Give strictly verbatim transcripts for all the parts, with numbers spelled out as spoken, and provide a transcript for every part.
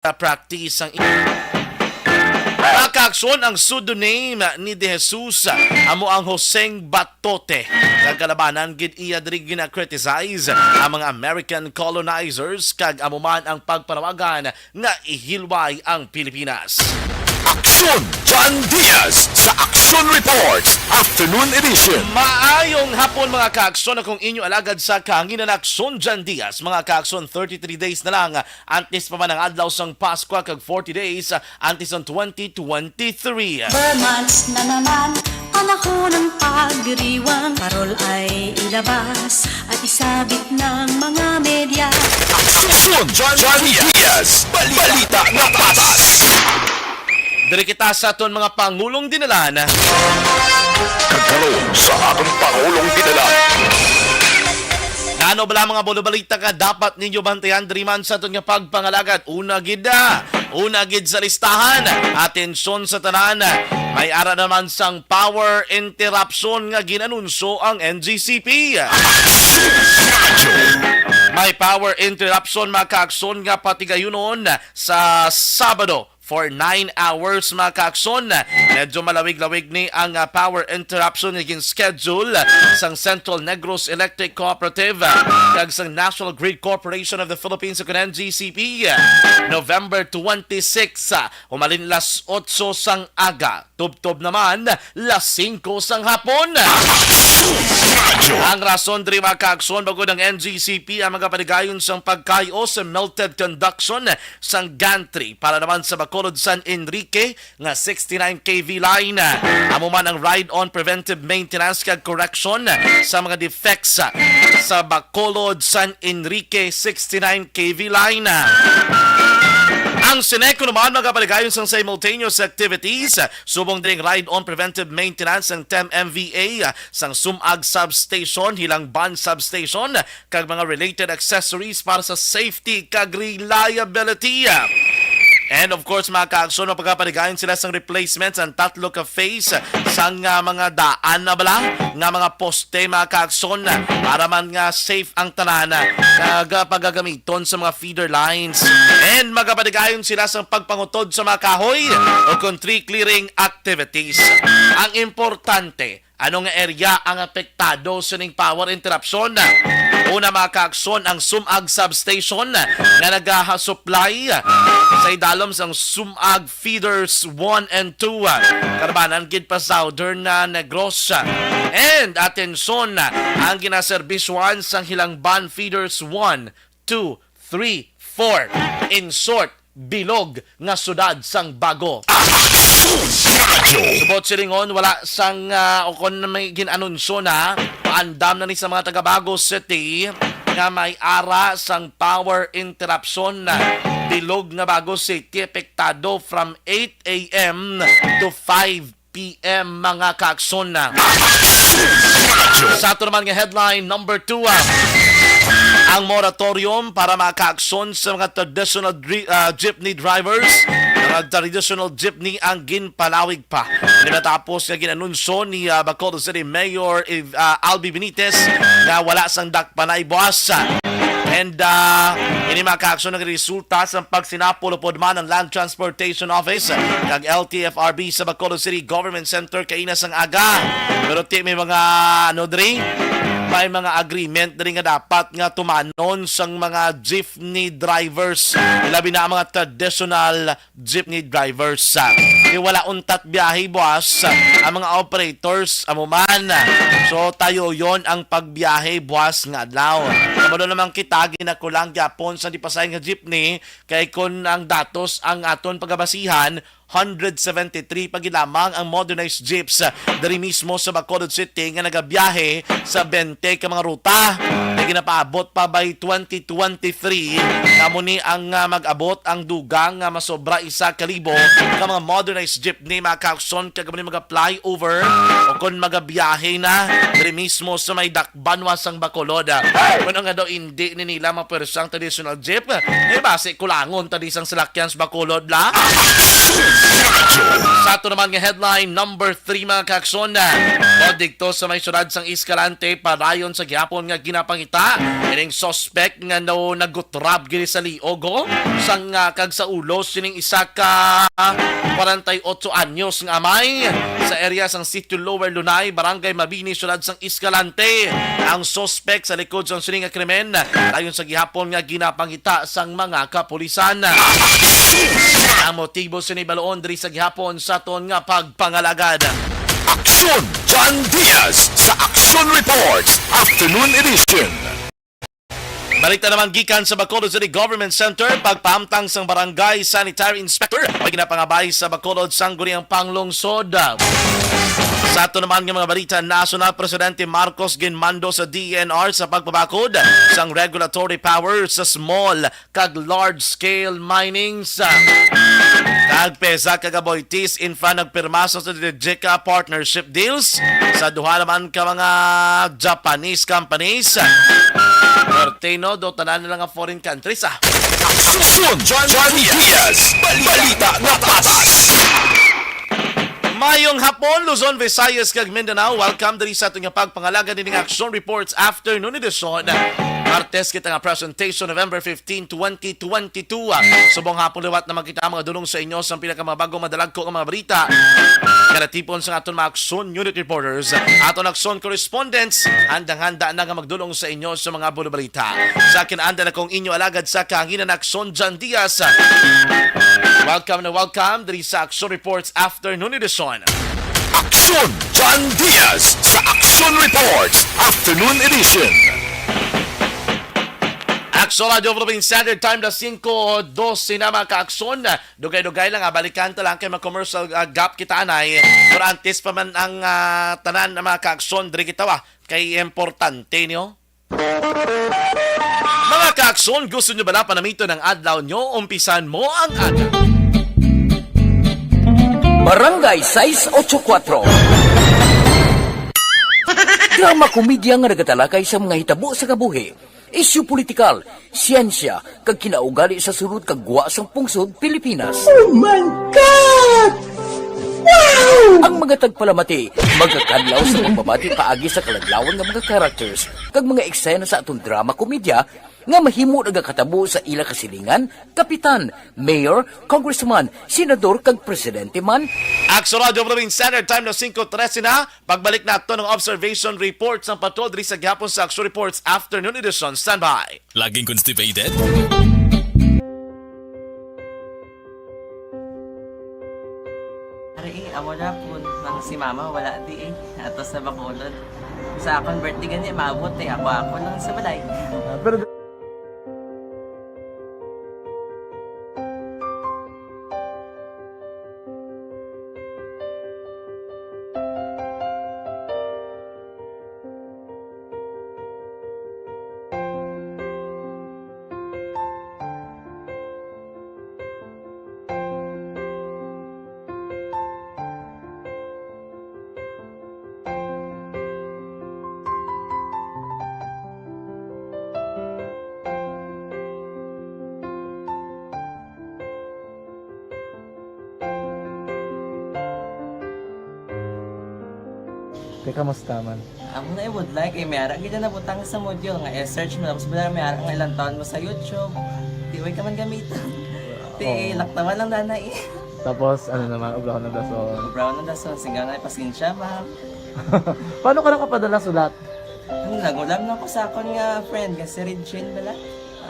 practice ang mga kaakson. Ang pseudonym ni De Jesus amo ang Joseng Batote. Kag kalabanan gid iya diri gina-criticize ang mga American colonizers, kag amo man ang pagpanawagan nga ihilway ang Pilipinas. Aksyon John Diaz sa Aksyon Reports Afternoon Edition. Maayong hapon, mga kaakson, akong inyo alagad sa kahanginan, Aksyon John Diaz. Mga kaakson, thirty-three days na lang antes pa man ang adlaw sang Paskwa kag forty days antes ang twenty twenty-three. Ber months na naman, panahon ng pagdiriwang. Parol ay ilabas at isabit ng mga media. Aksyon John Diaz, balita na patas. Diri kita sa aton mga pangulong dinalan. Kag karon sa aton pangulong dinalan. Ano bala mga bulabalita nga dapat ninyo bantayan diri man sa aton nga pagpangalagad? Una gid na, una gid sa listahan, atensyon sa tanan, may ara naman sang power interruption nga ginanunsyo ang N G C P. May power interruption, mga kaakson, nga patigayunon sa Sabado for nine hours, mga kaakson. Medyo malawig-lawig ni ang, ah, power interruption nga gin-schedule sang Central Negros Electric Cooperative, ah, kag sang National Grid Corporation of the Philippines, o kon N G C P, ah, November twenty-six, ah, humalin las otso sang aga, tubtob naman las singko sang hapon. Ang rason diri, mga kaakson, bangod ang N G C P ang magapaligayon sang pagkayo sa melted conduction sang gantry para naman sa Bacolod San Enrique nga sixty-nine K V line. Amo man ang ride-on preventive maintenance kag correction sa mga defects sa Bacolod San Enrique sixty-nine K V line. Ang SENECO naman magapaligayon sang simultaneous activities subong diri ang ride-on preventive maintenance sang ten M V A sang Sumag Substation, Hilangban Substation, kag mga related accessories para sa safety kag reliability. And of course, mga kaakson, magpagapaligayon sila sang replacement sang tatlo ka phase sang, ah, mga daan na bala nga mga poste, mga kaakson, para man nga safe ang tanan, ah, kag, ah, pagagamiton sa mga feeder lines. And magapaligayon sila sang pagpangutod sa mga kahoy o kon tree clearing activities. Ang importante, ano nga area ang apektado sining power interruption? Una, mga kaakson, ang Sumag Substation nga nagasupply sa idalom sang Sumag Feeders one and two, kalabanan gid pa Southern, ah, Negros. And atensyon, ang ginaserbisyuhan sang Hilangban Feeders one, two, three, four. In short, bilog nga sudad sang Bago. Aksyon Radyo. Subot silingon, wala sang, ah, o kon may gin-anunsyo na, paandam na ni sa mga taga Bago City nga may ara sang power interruption. Bilog nga Bago City apektado from eight A M to five P M, mga kaakson. Sa ato naman nga headline number two, ah, ang moratorium para mga kaakson sa mga traditional dri-, ah, jeepney drivers, mga traditional jeepney ang ginpalawig pa. Ini matapos nga ginanunsyo ni, ah, Bacolod City Mayor, ah, Albi Benitez nga wala sang dakpanay buwas. And, ah, ini, mga kaakson, nagresulta sa pagsinapol upod man ang Land Transportation Office kag L T F R B sa Bacolod City Government Center kaina sang aga. Pero ti may mga, ano, diri, may mga agreement diri nga dapat nga tumanon sang mga jeepney drivers, labi na ang mga traditional jeepney drivers. Di wala untat biyahe buwas ang mga operators, amo man. So, tayo yon ang pagbiyahe buwas nga adlaw. Kabalo naman kita, ginakulang gyapon sa di pasay nga jeepney, kay kon ang datos ang aton pagabasihan, hundred seventy-three pa gid lamang ang modernized jeeps diri mismo sa Bacolod City nga nagabiyahe sa twenty ka mga ruta. Nga ginapaabot pa by twenty twenty-three, kamo ni ang, ah, mag-abot ang dugang nga masobra isa ka libo ka mga modernized jeepney, mga kaakson, kag kamo ni mag-apply over o kon magabiyahe na diri mismo sa may dakbanwa sang Bacolod. Kuno nga daw indi ni nila mapwersa ang traditional jeep, eh, basi kulangon ta di sang salakyan sa Bacolod la. Sa ato naman nga headline number three, mga kaakson, o didto sa may syudad sang Escalante, padayon sa gihapon nga ginapangita ining suspect nga no nagutrab gid sa liog, oh, sang, ah, kag sa ulo sining isa ka kwarenta y ocho anyos nga amay sa area sang Sitio Lower Lunay, Barangay Mabini, syudad sang Escalante ang suspek sa likod sang sini nga krimen, dayon sa gihapon nga ginapangita sang mga kapulisan. Ang motibo sini bal-on diri sa gihapon sa aton nga pagpangalagad. Aksyon John Diaz sa Aksyon Reports Afternoon Edition. Balita naman gikan sa Bacolod City Government Center, pagpahamtang sang barangay sanitary inspector may ginapangabay sa Bacolod Sangguniang Panglungsod. Sa ato naman nga mga balita, National Presidente Marcos ginmando sa D E N R sa pagpabakod sang regulatory power sa small kag large scale mining sa kag pesa kag aboitiz. Infra nagpirma sa strategic, ah, partnership deals sa duha naman ka mga Japanese companies. Norte, no? Do tanan nila nga foreign countries, ah. Aksyon John Diaz. Balita nga patas. Mayong hapon, Luzon, Visayas, kag Mindanao. Welcome diri sa aton nga pagpangalaga nining Action Reports Afternoon Edition. Martes kita nga presentation, November fifteen, twenty twenty-two. Subong hapon liwat na makita mga dulong sa inyo sa pila ka mga bagong madalagko nga mga balita. Kalatipon sa aton mga Action Unit Reporters, aton Action Correspondents, handang-handa na nga magdulong sa inyo sa mga bulo balita. Sa akin, anda na kong inyo alagad sa kahanginan, Action John Diaz. Welcome na welcome diri sa Action Reports Afternoon Edition. Aksyon John Diaz sa Aksyon Reports Afternoon Edition. Aksyon Radio Philippine Standard Time na singko dose na, mga ka-aksyon. Dugay-dugay lang, ah, balikan ta lang kay mag-commercial, ah, gap kita anay. Pero antes pa man ang, ah, tanan, mga ka-aksyon, diri kita, ah, kay importante niyo. Mga kaakson, gusto nyo bala panamiton ang adlaw nyo? Umpisan mo ang aga. Barangay sais ocho kuwatro. Drama komedya nga nagatalakay sa mga hitabo sa kabuhi, isyu politikal, siyensya, kag kinaugali sa sulod kag gwa sang pungsod Pilipinas. Oh my God! Wow! Ang mga tagpalamati magakadlaw sa pagbabati paagi sa kaladlawan nga mga characters kag mga eksena sa aton drama komedya nga mahimo nagakatabo sa ila kasilingan, kapitan, mayor, congressman, senador, kag presidente man. Aksyon Radio Philippine Standard Time na singko trese na. Pagbalik naton ang observation report sang patrol diri sa gihapon sa Aksyon Reports Afternoon Edition. Standby. Laging constipated? Ari, eh, amo na po. Nang si mama, wala di eh. Ato sa Bacolod. Sa akon birthday gani, maabot eh. Ako, ako lang sa balay. Ah, pero Te, kamusta man? Amo na, I would like, eh, may ara gid na nabutang sa module nga i-search mo, tapos wala may ara nga ilang taon mo sa YouTube. Di, way ka man gamiton. Ti, oo, laktawan lang, danay. Tapos, ano naman, obrahon ng dason. Obrahon ng dason, singga nga, pasensya, ma'am. Paano ka nakapadala sulat? Ano, nangulam na ko sa akon nga friend, nga si Regine bala.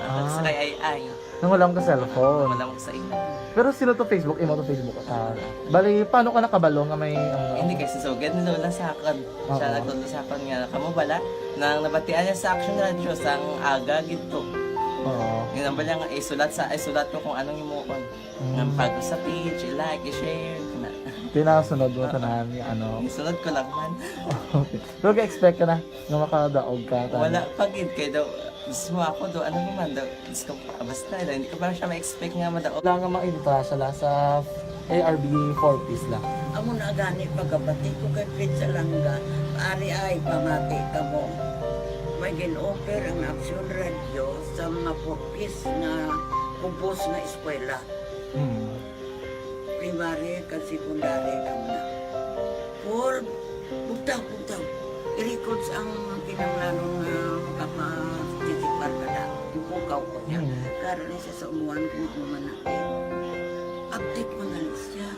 Ah, ah, sa kay Ay Ay. Nangulam ka cellphone. Nangulam ko sa imo. Pero sino to Facebook? Imo to Facebook? Ah, bali, paano ka nakabalo nga may, ano? Hindi, kay si Sugad ni Lola sa akon. Siya, oo, nagtudlo sa akon nga, kamo bala, nang nabatian niya sa Action Radio, sang aga gid to. Oo. Yun ang bala nga, isulat sa, isulat ko kung anong himuon. Mm. Nga pag sa page, i-like, i-share, kana. Tinasunod mo, ah, tanan nga, ano? Isunod ko lang man. Okay. Pero ga-expect ka na nga makadaog ka, tanan? Wala pa gid, kay daw, mismo ako daw, ano naman daw, Diyos ko, basta, hindi ko pa siya ma-expect nga madaog. Wala nga ma-entra siya la sa A R B four Ps la. Amo na gani pagkabati ko kay Fred Salanga, ari ay pamati kamo. May gin-offer ang Aksyon Radio sa mga four Ps nga kubos nga eskwela. Hmm. Primary kag secondary kamo na. Paul, bugtaw, bugtaw. I-records ang kinahanglanon nga makaparticipar ka na. Ipukaw ko niya. Mm. Karon ni sa, sa umuan kung ano man na. Update man gani siya.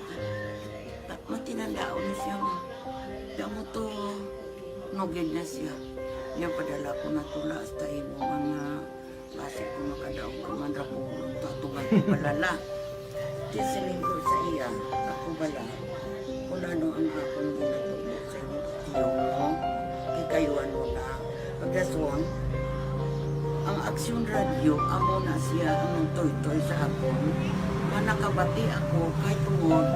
Matinandaon ni siya, ma. Kamo to, nugid na siya. Niya padala ko na tula hasta imo mga Basi ko makadaog ka man ra ko, tatuman ko balala. Di siling ko sa iya, ako bala, kung ano ang akong ginatubo sa iyo, iyo mo, kikayuan mo na. Pagkaswang, ang Aksyon Radyo, amo na siya ang nagtoytoy sa akon. Nga nakabati ako, kay tungod,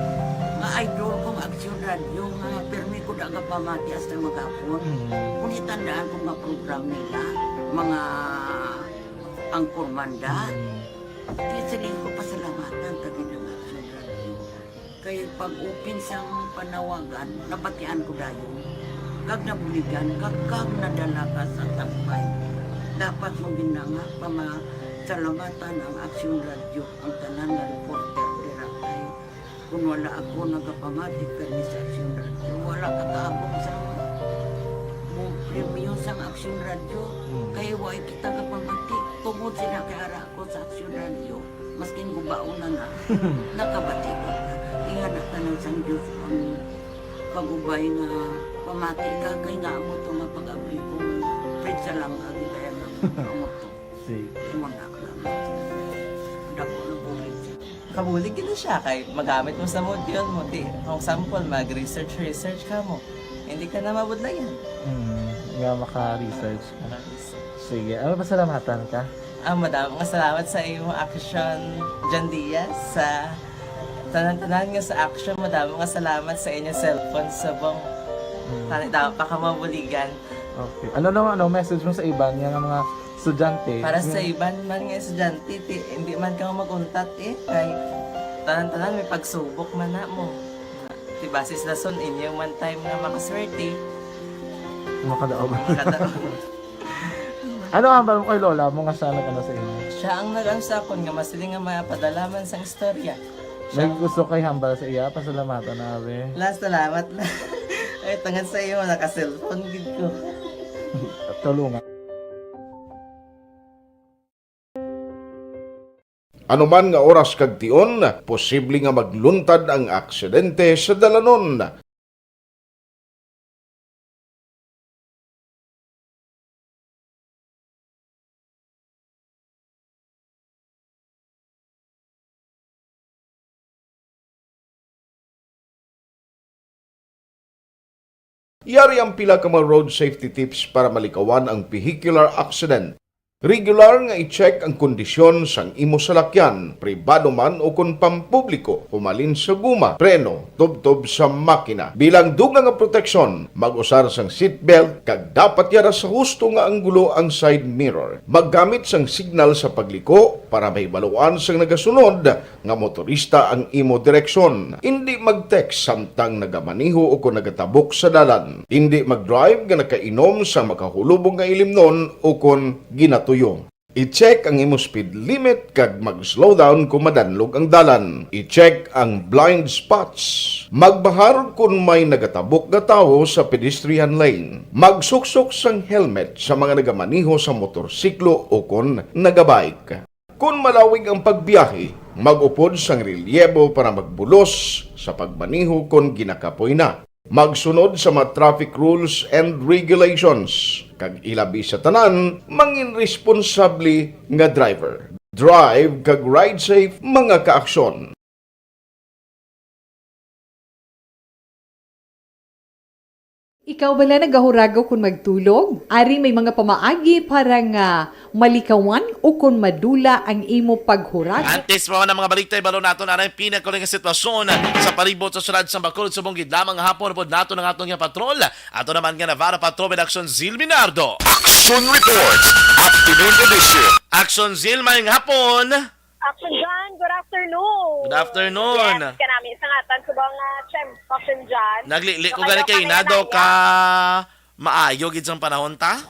nga idol kong Aksyon Radyo, nga pirmi ko da nga pamati hasta maghapon. Mm. Kung itandaan ko nga program nila, mga Ang Kurmanda, Mm. di siling ko pasalamatan ta gid ang Aksyon Radyo. Kay pag-open sang panawagan, nabatian ko dayon. Kag nabuligan, kag, kag nadala ka sa tampay. Dapat mo gid na nga pamasalamatan ang Aksyon Radyo, ang tanan nga reporter dira kay Kung wala ako nagapamati kani sa Aksyon Radyo, wala ka kaabot sa mo premyo sang Aksyon Radyo. Mm. Kay way kita kapamati. Tungod sila kay ara ako sa Aksyon Radyo, maskin gubaon na na, nakabati ko. Ingana tanan sang Diyos ang pag-ubay nga pamati ka, kay nga amo to nga pag-abli ko, Fred Salanga, gid kaya nga amo to. Sige. Imo na, dako na bulig. Kabulig gid na siya kay magamit mo sa mood yun mo. Di, kung sample, mag-research, research ka mo. Hindi ka na mabudlayan. Hmm, nga maka-research ka. Maka-research. Sige, ano, pasalamatan ka? Ah, madamo nga salamat sa imo action, John Diaz, sa tanan-tanan nga sa action. Madamo nga salamat sa inyo cellphone subong. Hmm. Tani daw pa ka mabuligan. Okay. Ano naman, ano, message mo sa iban nga mga estudyante? Para sa Hmm. iban man nga estudyante, ti, hindi man ka mag-untat eh. Kay tanan-tanan may pagsubok man na mo. Ti basis lason inyo man time nga makaswerte. Makadaog. Makadaog. Ano ang hambal mo kay lola mo nga siya nag-ano sa inyo? Siya ang nag-ano sa akon nga masiling nga mapadala man sang istorya. May gusto kay hambal sa iya, pasalamatan na, abi. La, salamat na. Ay, tungod sa iyo, naka-cellphone gid ko. Tulungan. Ano man nga oras kag tion, posible nga magluntad ang aksidente sa dalanon. Yari ang pila ka mga road safety tips para malikawan ang vehicular accident. Regular nga i-check ang kondisyon sang imo salakyan, pribado man o kon pampubliko, humalin sa guma, preno, tubtob sa makina. Bilang dugang nga proteksyon, mag-usar sang seatbelt kag dapat yara sa husto nga anggulo ang side mirror. Maggamit sang signal sa pagliko para mahibaluan sang nagasunod nga motorista ang imo direksyon. Indi mag-text samtang nagamaneho o kon nagatabok sa dalan. Indi mag-drive nga nakainom sa makahulubong nga ilimnon o kon ginatuyo. I-check ang imo speed limit kag mag-slow down kon madanlog ang dalan. I-check ang blind spots. Magbahar kon may nagatabok nga tawo sa pedestrian lane. Magsuksok sang helmet sa mga nagamaneho sa motorsiklo o kon nagabike. Kon malawig ang pagbiyahe, mag-upod sang relyebo para magbulos sa pagmaneho kon ginakapoy na. Magsunod sa mga traffic rules and regulations, kag ilabi sa tanan, mangin responsable nga driver. Drive kag ride safe, mga kaaksyon. Ikaw bala nagahuragaw kon magtulog? Ari may mga pamaagi para nga malikawan o kon madula ang imo paghuragaw. Antes pa man ang mga balita, ibalo naton anay pinakuli nga sitwasyon sa palibot sa syudad sa Bacolod subong gid lamang nga hapon. Upod naton ang aton nga patrol. Ato naman nga Navarra Patrol with Action Zil Minardo. Action Report, Afternoon Edition. Action Zil, maayong hapon. Action John, good afternoon. Good afternoon. Yes, kanami sa ngatan subong nga Chem, Action John. Naglili ko gani kay Nado ka maayo gid sang panahon ta?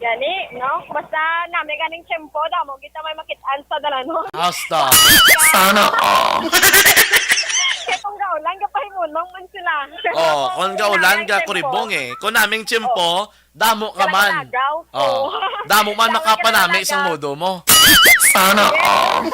Gani, no? Basta nami ganing tiyempo, damo kita may makit-an sa dalanon. Hasta. Sana all. Mangman sila. Oh, kung gaulan ka, kuribong eh. Kung naming tiyempo, damo ka man. Oh, damo man makapanami sang modo mo. Sana all.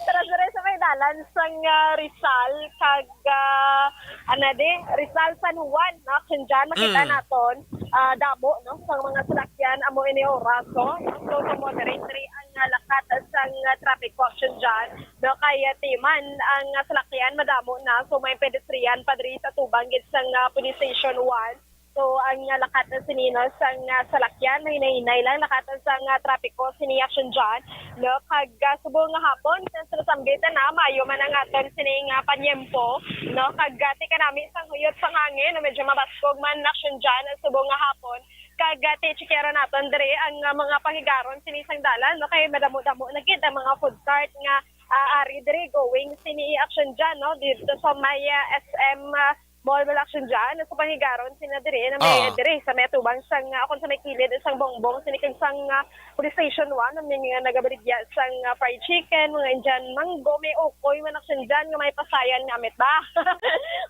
Tara, dire sa may dalan sang ah, Rizal kag ah, ano di, Rizal San Juan, no? Kung dyan, makita Mm. naton ah, damo, no? Sa mga salakyan, amo ini oras, no? So, sa moderate diri ang ah, lakat sang ah, traffic action dyan, no? Kaya timan ang ah, salakyan, madamo na. So, may pedestrian pa diri sa tubang gid sang ah, Police Station one. So, ang ah, lakat na sinino sang ah, salakyan, mahinay-hinay lang lakat sang ah, trapiko sini action dyan, no? Kag ah, subong nga hapon, sa sambitan na, maayo man ang aton sini nga panyempo, no? Kag ah, tika nami sang huyot sang hangin, no? Medyo mabaskog man action dyan, ang subong nga hapon. Kag ah, ti-checkera naton diri ang ah, mga panghigaron sini sang dalan, no? Kay madamo-damo na gid ang mga food cart nga ah, ari diri going sini action dyan, no? Dito sa may ah, S M ah, Mall Mall action dyan, sa panghigaron sina diri na may Ah. diri sa may tubang sang ah, kung sa may kilid sang Bongbong sini kag sang ah, Police Station one, ang mga nagabaligya sang ah, fried chicken, mga Indian mango, may ukoy man action dyan nga may pasayan nga amit ba?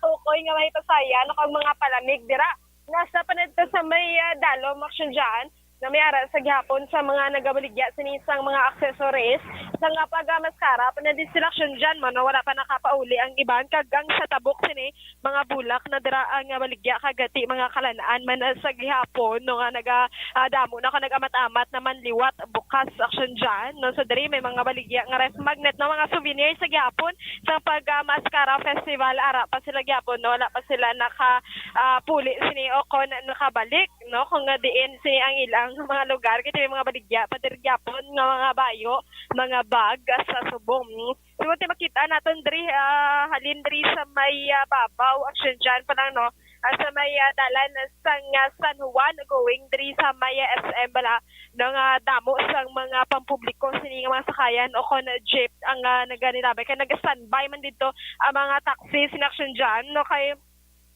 Ukoy nga may pasayan, o kag mga palamig dira. Nasa pa nito sa may ah, dalom action dyan, na may ara sa gihapon sa mga nagabaligya sini sang mga accessories sa nga pagamaskara, pa na distraction dyan mo, no? Wala pa nakapauli ang iban, kag ang sa tabok sini, mga bulak na dira ang ah, baligya, kag ati mga kalanaan man ah, sa gihapon, no, nga naga ah, damo na ko nag-amat-amat naman liwat bukas action dyan, no? So diri may mga baligya nga ref magnet, no, mga souvenir sa gihapon sa pag ah, Maskara Festival, ara pa sila gihapon, no? Wala pa sila naka ah, puli sini o kon nakabalik, no? Kung nga diin sini ang ilang mga lugar, kay may mga baligya pa diri gyapon nga mga bayo, mga bag ah, sa subong. Subong ti makita naton diri ah, halin diri sa may ah, babaw, action dyan pa lang, no? Ah, sa may ah, dalan sang ah, San Juan going diri sa may ah, S M bala, no, nga damo sang mga pampubliko sini nga mga sakayan o kon jeep ang ah, naganilabay kay nag-standby man dito ang mga taxi sin action dyan, no? Kay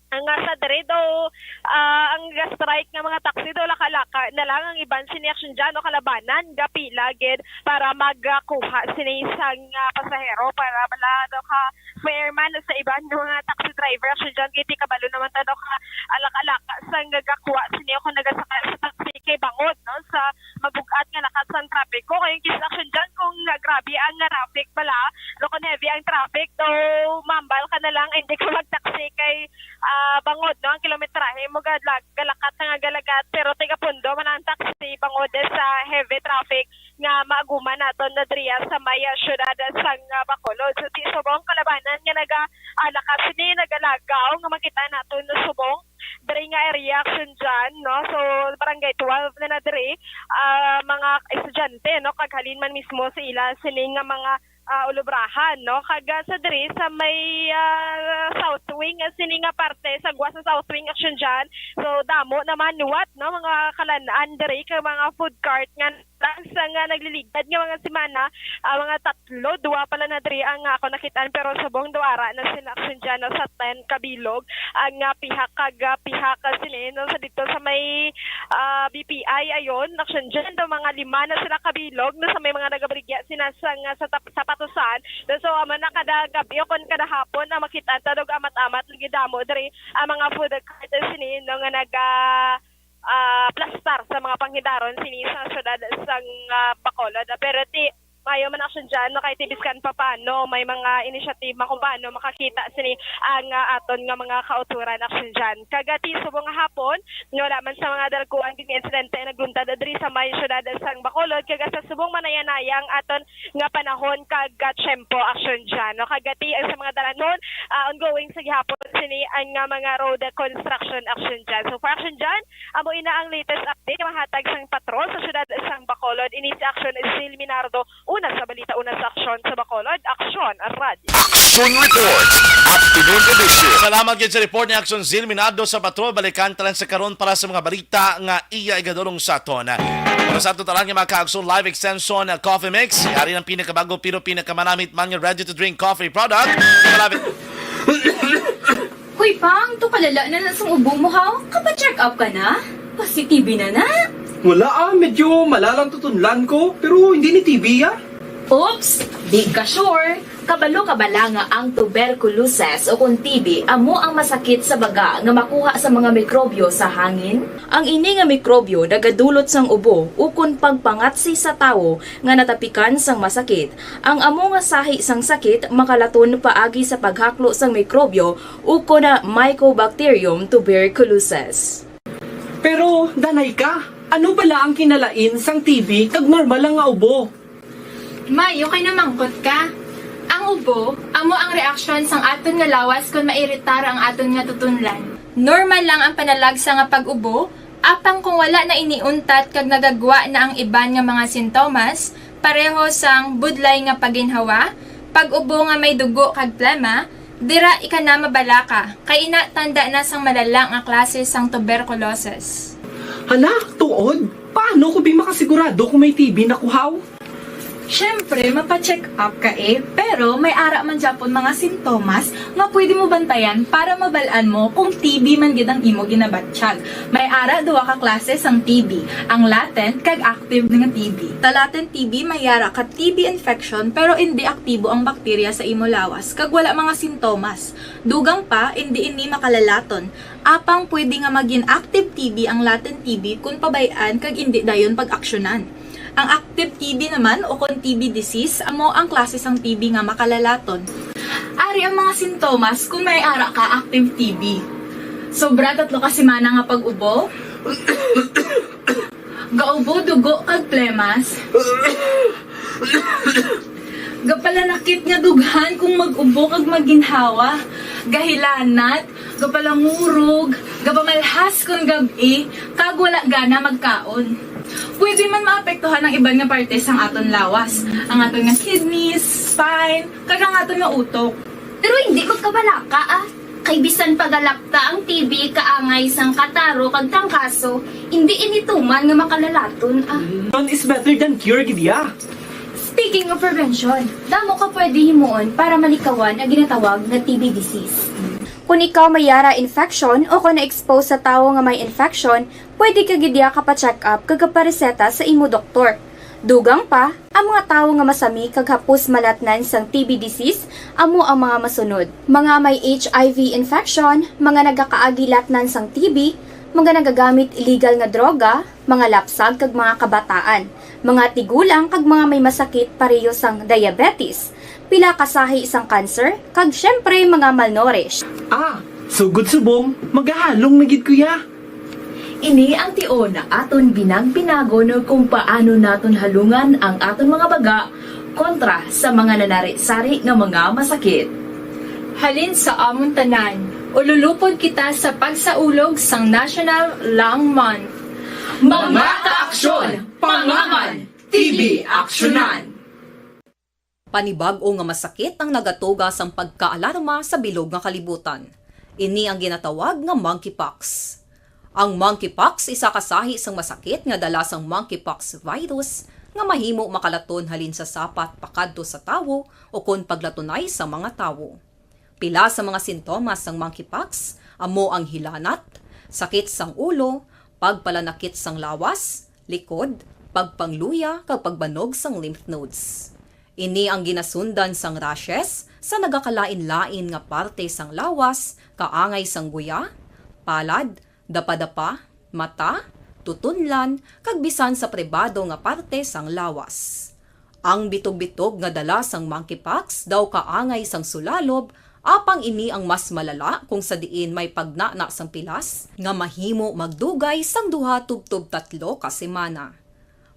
ang ah, sa diri daw ah, ang ga-strike nga mga taxi daw laka-laka na lang, ang iban sini action dyan o kalabanan gapila gid para magkuha sini sang ah, pasahero para bala daw ka fair man sa iban nga mga taxi driver action dyan, kay ti kabalo naman ta daw ka alak-alaka sang gagakuha sini o kung nagasaka sa taxi kay bangod, no, sa mabug-at nga lakat sang trapiko. Kay ang case action dyan kung ah, grabe ang traffic bala, no, kung heavy ang traffic, daw mambal ka na lang, hindi ka magtaxi kay ah, bangod, no, ang kilometrahe mo galag galakat na nga galagat, pero tigapundo man ang taxi bangod sa heavy traffic nga maaguman naton na diriya sa may ah, syudad sang ah, Bacolod. So, ti subong kalabanan nga naga ah, lakas ni nagalagaw nga makita naton na subong diri nga area action dyan, no? So, barangay twelve na na diri, ah, mga estudyante, no? Kag halin man mismo sa ila sini nga mga ah, ulubrahan, no? Kag ah, sa diri sa may ah, South Wing, ah, sini nga parte sa gwa sa South Wing action dyan. So, damo naman liwat, no, mga kalan-an diri kag mga food cart nga lang sa nga nagliligad nga mga semana, ah, mga tatlo, duwa pala na diri ang ako nakitaan, pero subong duara na sila action dyan, no, sa ten kabilog ang ah, pihak kag ah, pihak ah, sini, no, sa dito sa may ah, B P I ayon, action dyan, daw mga lima na sila kabilog, no, sa may mga nagabaligya sina sa nga sa tap- sapatusan. No, so, amo na kada gabi o kon kada hapon na makita ta daw amat-amat lagi damo diri ang mga food cart sini, no, nga naga ah, plastar sa mga panghidaron sini sa syudad sang ah, Bacolod. Pero ti maayo man action dyan, no, kay ti biskan pa paano may mga initiative man kung paano makakita sini ang ah, aton nga mga kauturan action dyan. Kag ti subong nga hapon, nga wala man sa mga dalagkuan gid nga insidente ang nagluntad diri sa may syudad sang Bacolod, kag sa subong manaya-naya ang aton nga panahon kag ah, tiyempo action dyan, no? Kag ti ang sa mga dalanhon, ah, ongoing sa gihapon sini ang nga mga road construction action dyan. So, for action dyan, amo ina ang latest update nga mahatag sang patrol sa syudad sang Bacolod. Ini si Action Zil Minardo, una sa balita, una sa aksyon sa Bacolod, Aksyon Radio. Action Report. Afternoon Edition. Salamat gid sa report ni Action Zil Minardo sa patrol. Balikan ta lang sa karon para sa mga balita nga iya igadulong sa aton. Para sa ato tanan nga mga ka-Action Live Extension, uh, Coffee Mix, yari ng pinakabago pero pinakamanamit man nga ready-to-drink coffee product. Malapit Hoy, Pang, to kalala na na sang ubo mo, ha? Kapa-check up ka na? Basi T B na na. Wala ah, medyo malalang tutunlan ko, pero hindi ni T B ah. Oops, di ka sure. Kabalo ka bala nga ang tuberculosis o kon T B amo ang masakit sa baga nga makuha sa mga mikrobyo sa hangin? Ang ini nga mikrobyo nagadulot sang ubo ukon pagpangatsi sa tawo nga natapikan sang masakit. Ang amo nga sahi sang sakit makalaton paagi sa paghaklo sang mikrobyo ukon Mycobacterium tuberculosis. Pero, danay ka, ano bala ang kinalain sang T B kag normal lang nga ubo? May, okay na mangkot ka. Ang ubo, amo ang reaksyon sang aton nga lawas kon mairitar ang aton nga tutunlan. Normal lang ang panalagsa nga pag-ubo, apang kung wala na ini untat kag nagagwa na ang iban nga mga sintomas, pareho sang budlay nga paginhawa, pag-ubo nga may dugo kag plema, dira ika na mabalaka, kay ina tanda na sang malala nga klase sang tuberculosis. Hala, tuod? Paano ko bi makasigurado kung may T B na kuhaw? Siyempre, mapa-check up ka eh, pero may ara man gyapon mga sintomas nga pwede mo bantayan para mabal-an mo kung T B man gid ang imo ginabatyag. May ara duha ka klase sang T B, ang latent kag active nga T B. Sa latent T B, may ara ka T B infection pero indi aktibo ang bakterya sa imo lawas kag wala mga sintomas. Dugang pa, indi ini makalalaton. Apang pwede nga magin active T B ang latent T B kon pabay-an kag indi dayon pag-aksyonan. Ang active T B naman o kon T B disease amo ang klase sang T B nga makalalaton. Ari ang mga sintomas kon may ara ka active T B. Sobra tatlo ka semana nga pag-ubo. Gaubo dugo kag plemas. Gapalanakit nga dughan kung mag-ubo kag maginhawa. Gahilanat, gapalangurog, gapamalhas kon gab-i, kag wala gana magkaon. Pwede man maapektuhan ang iban nga parte sang aton lawas, ang aton nga kidneys, spine, kag ang aton nga utok. Pero hindi magkabalaka ah. Kay bisan pagalapta ang T B kaangay sang kataro kag trangkaso, hindi ini tuman nga makalalaton ah. None is better than cure gid ya. Speaking of prevention, damo ka pwede himuon para malikawan ang ginatawag nga T B disease. Kung ikaw may yara infection o kung na-expose sa tawo nga may infection, pwede ka gid ya ka pa-check up kag kapareseta sa imo doktor. Dugang pa, ang mga tawo nga masami kag hapos malatnan sang T B disease amo ang mga masunod: mga may H I V infection, mga nagakaagi latnan sang T B, mga nagagamit illegal nga droga, mga lapsag kag mga kabataan, mga tigulang kag mga may masakit pareho sang diabetes, pila ka sahi sang cancer, kag siyempre mga malnourished. Ah, sugod subong, magahalong na gid ko ya. Ini ang tion nga aton binag-binagon kung paano naton halungan ang aton mga baga kontra sa mga nanari-sari nga mga masakit. Halin sa amon tanan, ululupod kita sa pagsaulog sang National Lung Month. Mga kaaksyon, pangaman, T B aksyonan! Panibag-o nga masakit ang nagatuga sang pagkaalarma sa bilog nga kalibutan. Ini ang ginatawag nga monkeypox. Ang monkeypox isa ka sahi sang masakit nga dala sang monkeypox virus nga mahimo makalaton halin sa sapat pakadto sa tawo ukon paglatunay sa mga tawo. Pila sa mga sintomas sang monkeypox amo ang hilanat, sakit sang ulo, pagpalanakit sang lawas, likod, pagpangluya, kag pagbanog sang lymph nodes. Ini ang ginasundan sang rashes sa nagakalain-lain nga parte sang lawas, kaangay sang guya, palad, dapadapa, mata, tutunlan, kag bisan sa pribado nga parte sang lawas. Ang bitog-bitog nga dala sang monkeypox daw kaangay sang sulalob, apang ini ang mas malala kung sa diin may pagnana sang pilas nga mahimo magdugay sang duha tubtob tatlo ka semana.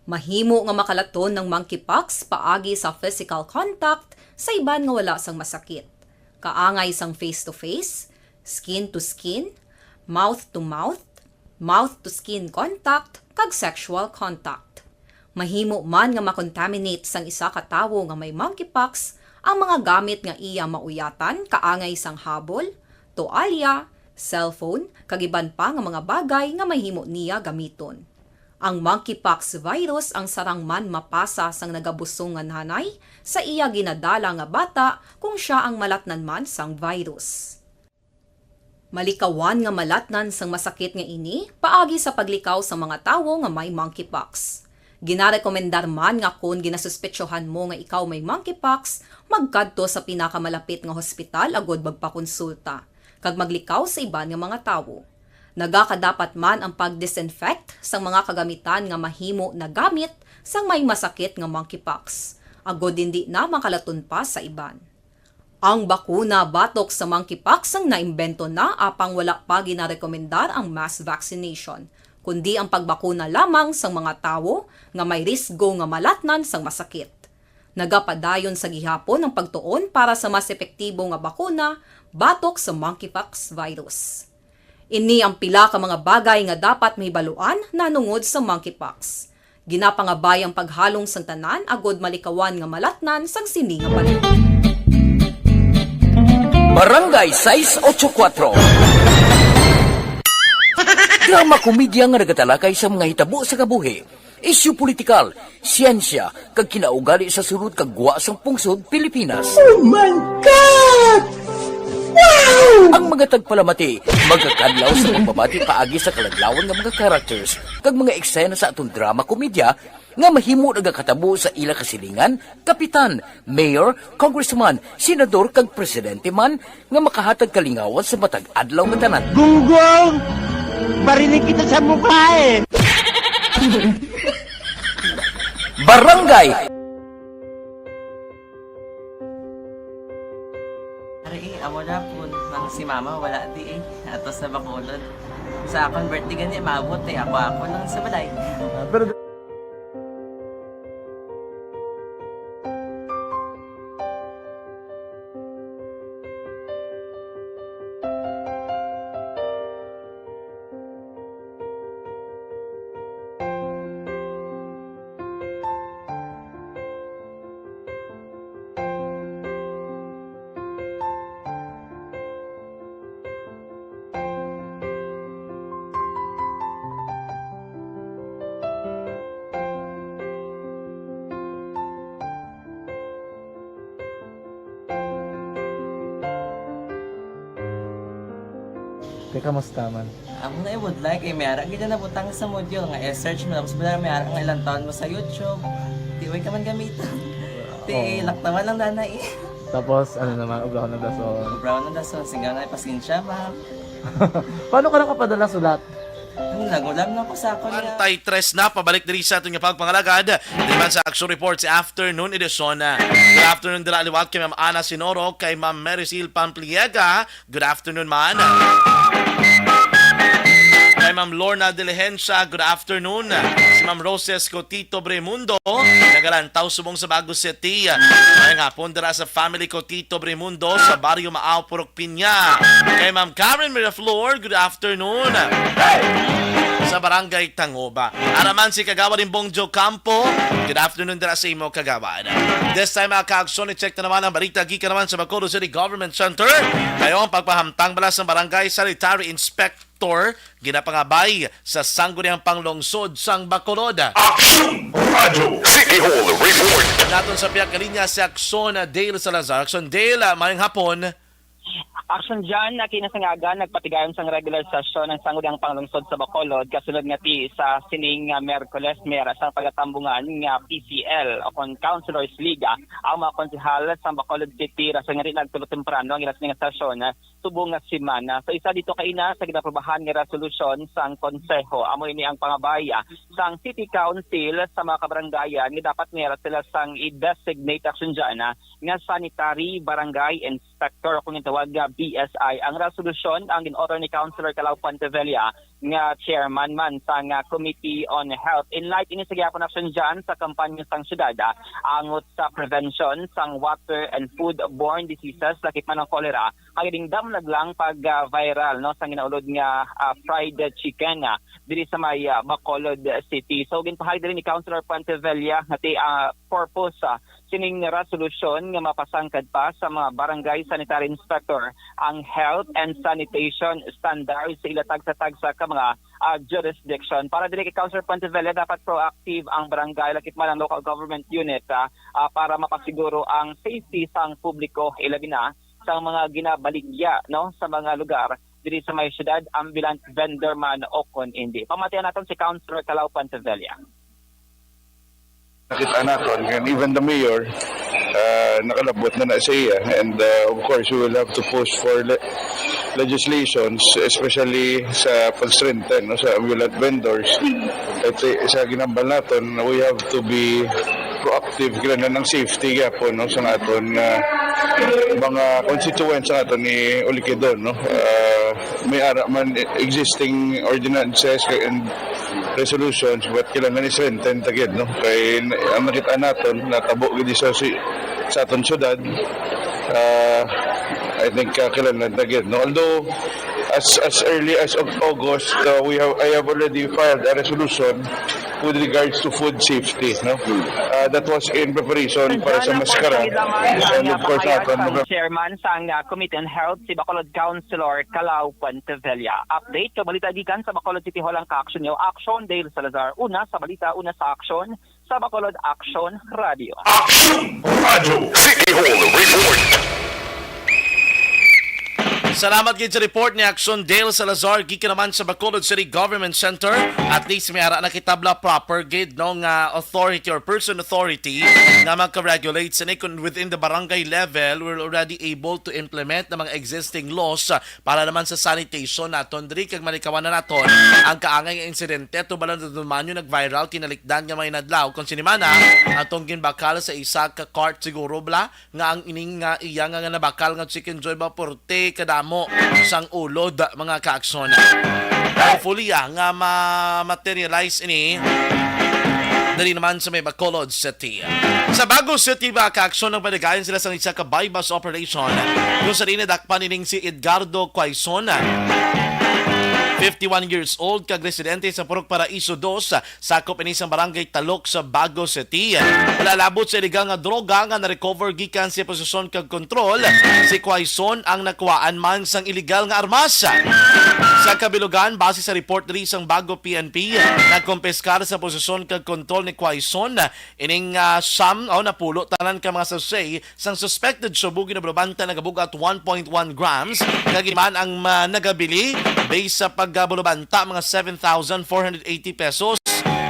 Mahimo nga makalaton ang monkeypox paagi sa physical contact sa iban nga wala sang masakit, kaangay sang face-to-face, skin-to-skin, mouth-to-mouth, mouth-to-skin contact, kag sexual contact. Mahimo man nga makontaminate sang isa ka tawo nga may monkeypox ang mga gamit nga iya mauyatan, kaangay sang habol, toalya, cellphone, kag iban pa nga mga bagay nga mahimo niya gamiton. Ang monkeypox virus ang sarang man mapasa sang nagabusong nga nanay sa iya ginadala nga bata kung sia ang malatnan man sang virus. Malikawan nga malatnan sang masakit nga ini paagi sa paglikaw sa mga tawo nga may monkeypox. Ginarekomendar man nga kon ginasuspetsohan mo nga ikaw may monkeypox, magkadto sa pinakamalapit nga hospital agud magpakonsulta, kag maglikaw sa iban nga mga tawo. Nagakadapat man ang pag-disinfect sang mga kagamitan nga mahimo nagamit sang may masakit nga monkeypox, agud indi na makalaton pa sa iban. Ang bakuna batok sa monkeypox ang naimbento na, apang wala pa ginarekomendar ang mass vaccination, kundi ang pagbakuna lamang sang mga tawo nga may risgo nga malatnan sang masakit. Nagapadayon sa gihapon ang pagtuon para sa mas epektibo nga bakuna batok sa monkeypox virus. Ini ang pila ka mga bagay nga dapat mahibaluan nahanungod sa monkeypox. Ginapangabay ang paghalong sang tanan agud malikawan nga malatnan sang sini nga panahon. Barangay sais ocho kuwatro. Drama komedya nga nagatalakay sa mga hitabo sa kabuhi, isyu politikal, siyensya, kag kinaugali sa sulod kag gwa sang pungsod Pilipinas. Oh my God! Wow! Ang mga tagpalamati magakadlaw sa pagbabati paagi sa kaladlawan nga mga characters kag mga eksena sa aton drama komedya nga mahimo nagakatabo sa ila kasilingan, kapitan, mayor, congressman, senador, kag presidente man nga makahatag kalingawan sa matag adlaw nga tanan. Gunggong! Barinig kita sa mukha eh! Barangay! Ari eh, amo na po nang si mama wala di eh. Ato sa Bacolod. Sa akong birthday gani, maabot eh. Ako-ako lang sa balay. Ah, pero Te, kamusta man? Amo na i-would like eh, may ara gid na nabutang sa module nga i-search mo tapos bala may ara nga ilang taon mo sa YouTube. Di way ka man gamiton. Ti Oo. laktawan lang dana eh. Tapos ano naman, ublahon ng dason. Brown ang dason, singaw na pasensya, ma'am. Paano ka nakapadala sulat? Ano, nagulam na ko sa ako niya. Antay tres na, pabalik diri sa aton nga pagpangalagad. Diri man sa Action Report sa afternoon edition. Good afternoon dira liwat kay Ma'am Ana Sinoro, kay Ma'am Mary Sil Pampliega. Good afternoon man. Kay Ma'am Lorna Diligencia, good afternoon. Si Ma'am Roses Cotito Bremundo, nagalantaw subong sa Bago City. Maayong hapon dira sa family Cotito Bremundo sa Barrio Maao, Purok Piña. Kay Ma'am Karen Miraflor, good afternoon. Sa Barangay Tangoba. Ara man si Kagawad Imbong Joe Campo, good afternoon dira sa imo, Kagawad. This time, mga ka-aksyon, i-check na naman ang balita gikan naman sa Bacolod City Government Center. Kayo ang pagpahamtang bala sa Barangay Sanitary Inspector ginapangabay sa Sangguniang Panglungsod sang Bacolod. Aksyon! Radyo City Hall Report. Naton sa pihak kalinya si Aksyon Dale Salazar. Aksyon Dale, mayong hapon. Action Jan, kinasangagan nagpatigayon sang regular session ang Sangguniang Panglungsod sa Bacolod kasunod nga ti sa sining nga Miyerkules, may ara sang pagatambungan nga P C L o kon Councilors League ang mga konsehal sa Bacolod City rason nga di nagtulo temprano ang ila sining nga sesyon subong nga semana. Sa isa dito kaina sa ginaprobahan nga resolusyon sang konseho, amo ini ang pangabay sang City Council sa mga kabarangayan nga dapat may ara sila sang i-designate, Action Jan, nga sanitary barangay inspector o kung gintawag nga B S I. Ang resolusyon ang gin-author ni Councilor Calao Puentevilla nga chairman man sang, ah, Committee on Health. In light ini sa gihapon, Action Jan, sa kampanya sang syudad, ah, angot sa prevention sang water and food-borne diseases, lakip man ang cholera, kag dingdam naglang pag, ah, viral, no, sang ginaulod nga, ah, fried chicken, ah, diri sa may, ah, Bacolod City. So ginpahayag diri ni Councilor Puentevilla nga ti, ah, purpose, ah, sining resolusyon nga mapasangkad pa sa mga barangay sanitary inspector ang health and sanitation standards sa ila tagsa-tagsa ka mga, ah, jurisdiction. Para diri kay Councilor Puentevilla, dapat proactive ang barangay, lakip man ang local government unit, ah, ah, para mapasiguro ang safety sang publiko, ilabi na sang mga ginabaligya, no, sa mga lugar diri sa may syudad, ambulant vendor man o kon indi. Pamatian naton si Councilor Calao Puentevilla. Kita naton, and even the mayor, uh, nakalabot na na sa iya. And, uh, of course, we will have to push for le-, legislations, especially sa pag-strengthen, no, sa ambulant vendors. At, eh, sa ginambal naton, we have to be proactive, kinahanglan ang safety gyapon, no, sa aton nga mga constituents sa aton ni Ulikidon, no. Uh, may ara man existing ordinances and resolutions, but kinahanglan i-strengthen ta gid, no? Kay n-, ang nakita naton, natabo gid sa si-, sa aton syudad, ah, I think, ah, kinahanglan ta gid, no? Although, as, as early as Au-, August, uh, we have, I have already filed a resolution with regards to food safety, no? Uh, that was in preparation para sa maskara. And of course, naton, Chairman sang, ah, Committee on Health, si Bacolod Councilor Calao Puentevilla. Update ka balita gikan sa Bacolod City Hall ang ka-aksyon niyo. Aksyon, Dale Salazar. Una sa balita, una sa aksyon, sa Bacolod Aksyon Radio. Aksyon Radio City Hall Report. Salamat gid sa report ni Aksyon Dale Salazar, gikan naman sa Bacolod City Government Center. At least may ara na kita bala proper gid, no, nga authority or person authority nga magka-regulate sini kun within the barangay level, we're already able to implement na mga existing laws, ah, para naman sa sanitation naton diri, kag malikawan na naton ang kaangay nga insidente tubag lang naton man nag-viral tinalikdan nga mga inadlaw kon sinimana, atong ginbakal sa isa ka cart siguro bala, nga ang ining nga iya nga, nga nabakal nga Chicken Joy ba purti kadamo sang ulod, mga kaakson. Hopefully, ah, nga ma-materialize ini dali naman sa may Bacolod City. Sa Bago City, mga kaakson, ang paligayan sila sa isa ka buy-bust operation kung sa dinadakpan ining si Edgardo Quaison, fifty-one years old, kag residente sa Purok Paraiso dos, sakop ini sang Barangay Talok sa Bago City. Wala labot sa iligal nga droga nga na-recover gikan sa posesyon kag kontrol. Si Quaison ang nakuhaan man sang iligal nga armas. Sa kabilugan, base sa report diri sang Bago P N P, nagkumpiskar sa posesyon kag kontrol ni Quaison ining, ah, siyam o napulo tanan ka mga sachet sang suspected shabu nga ginabulubanta nagabug-at one point one grams, kag man ang, ah, nagabili based sa pagbulubanta mga seven thousand four hundred eighty pesos.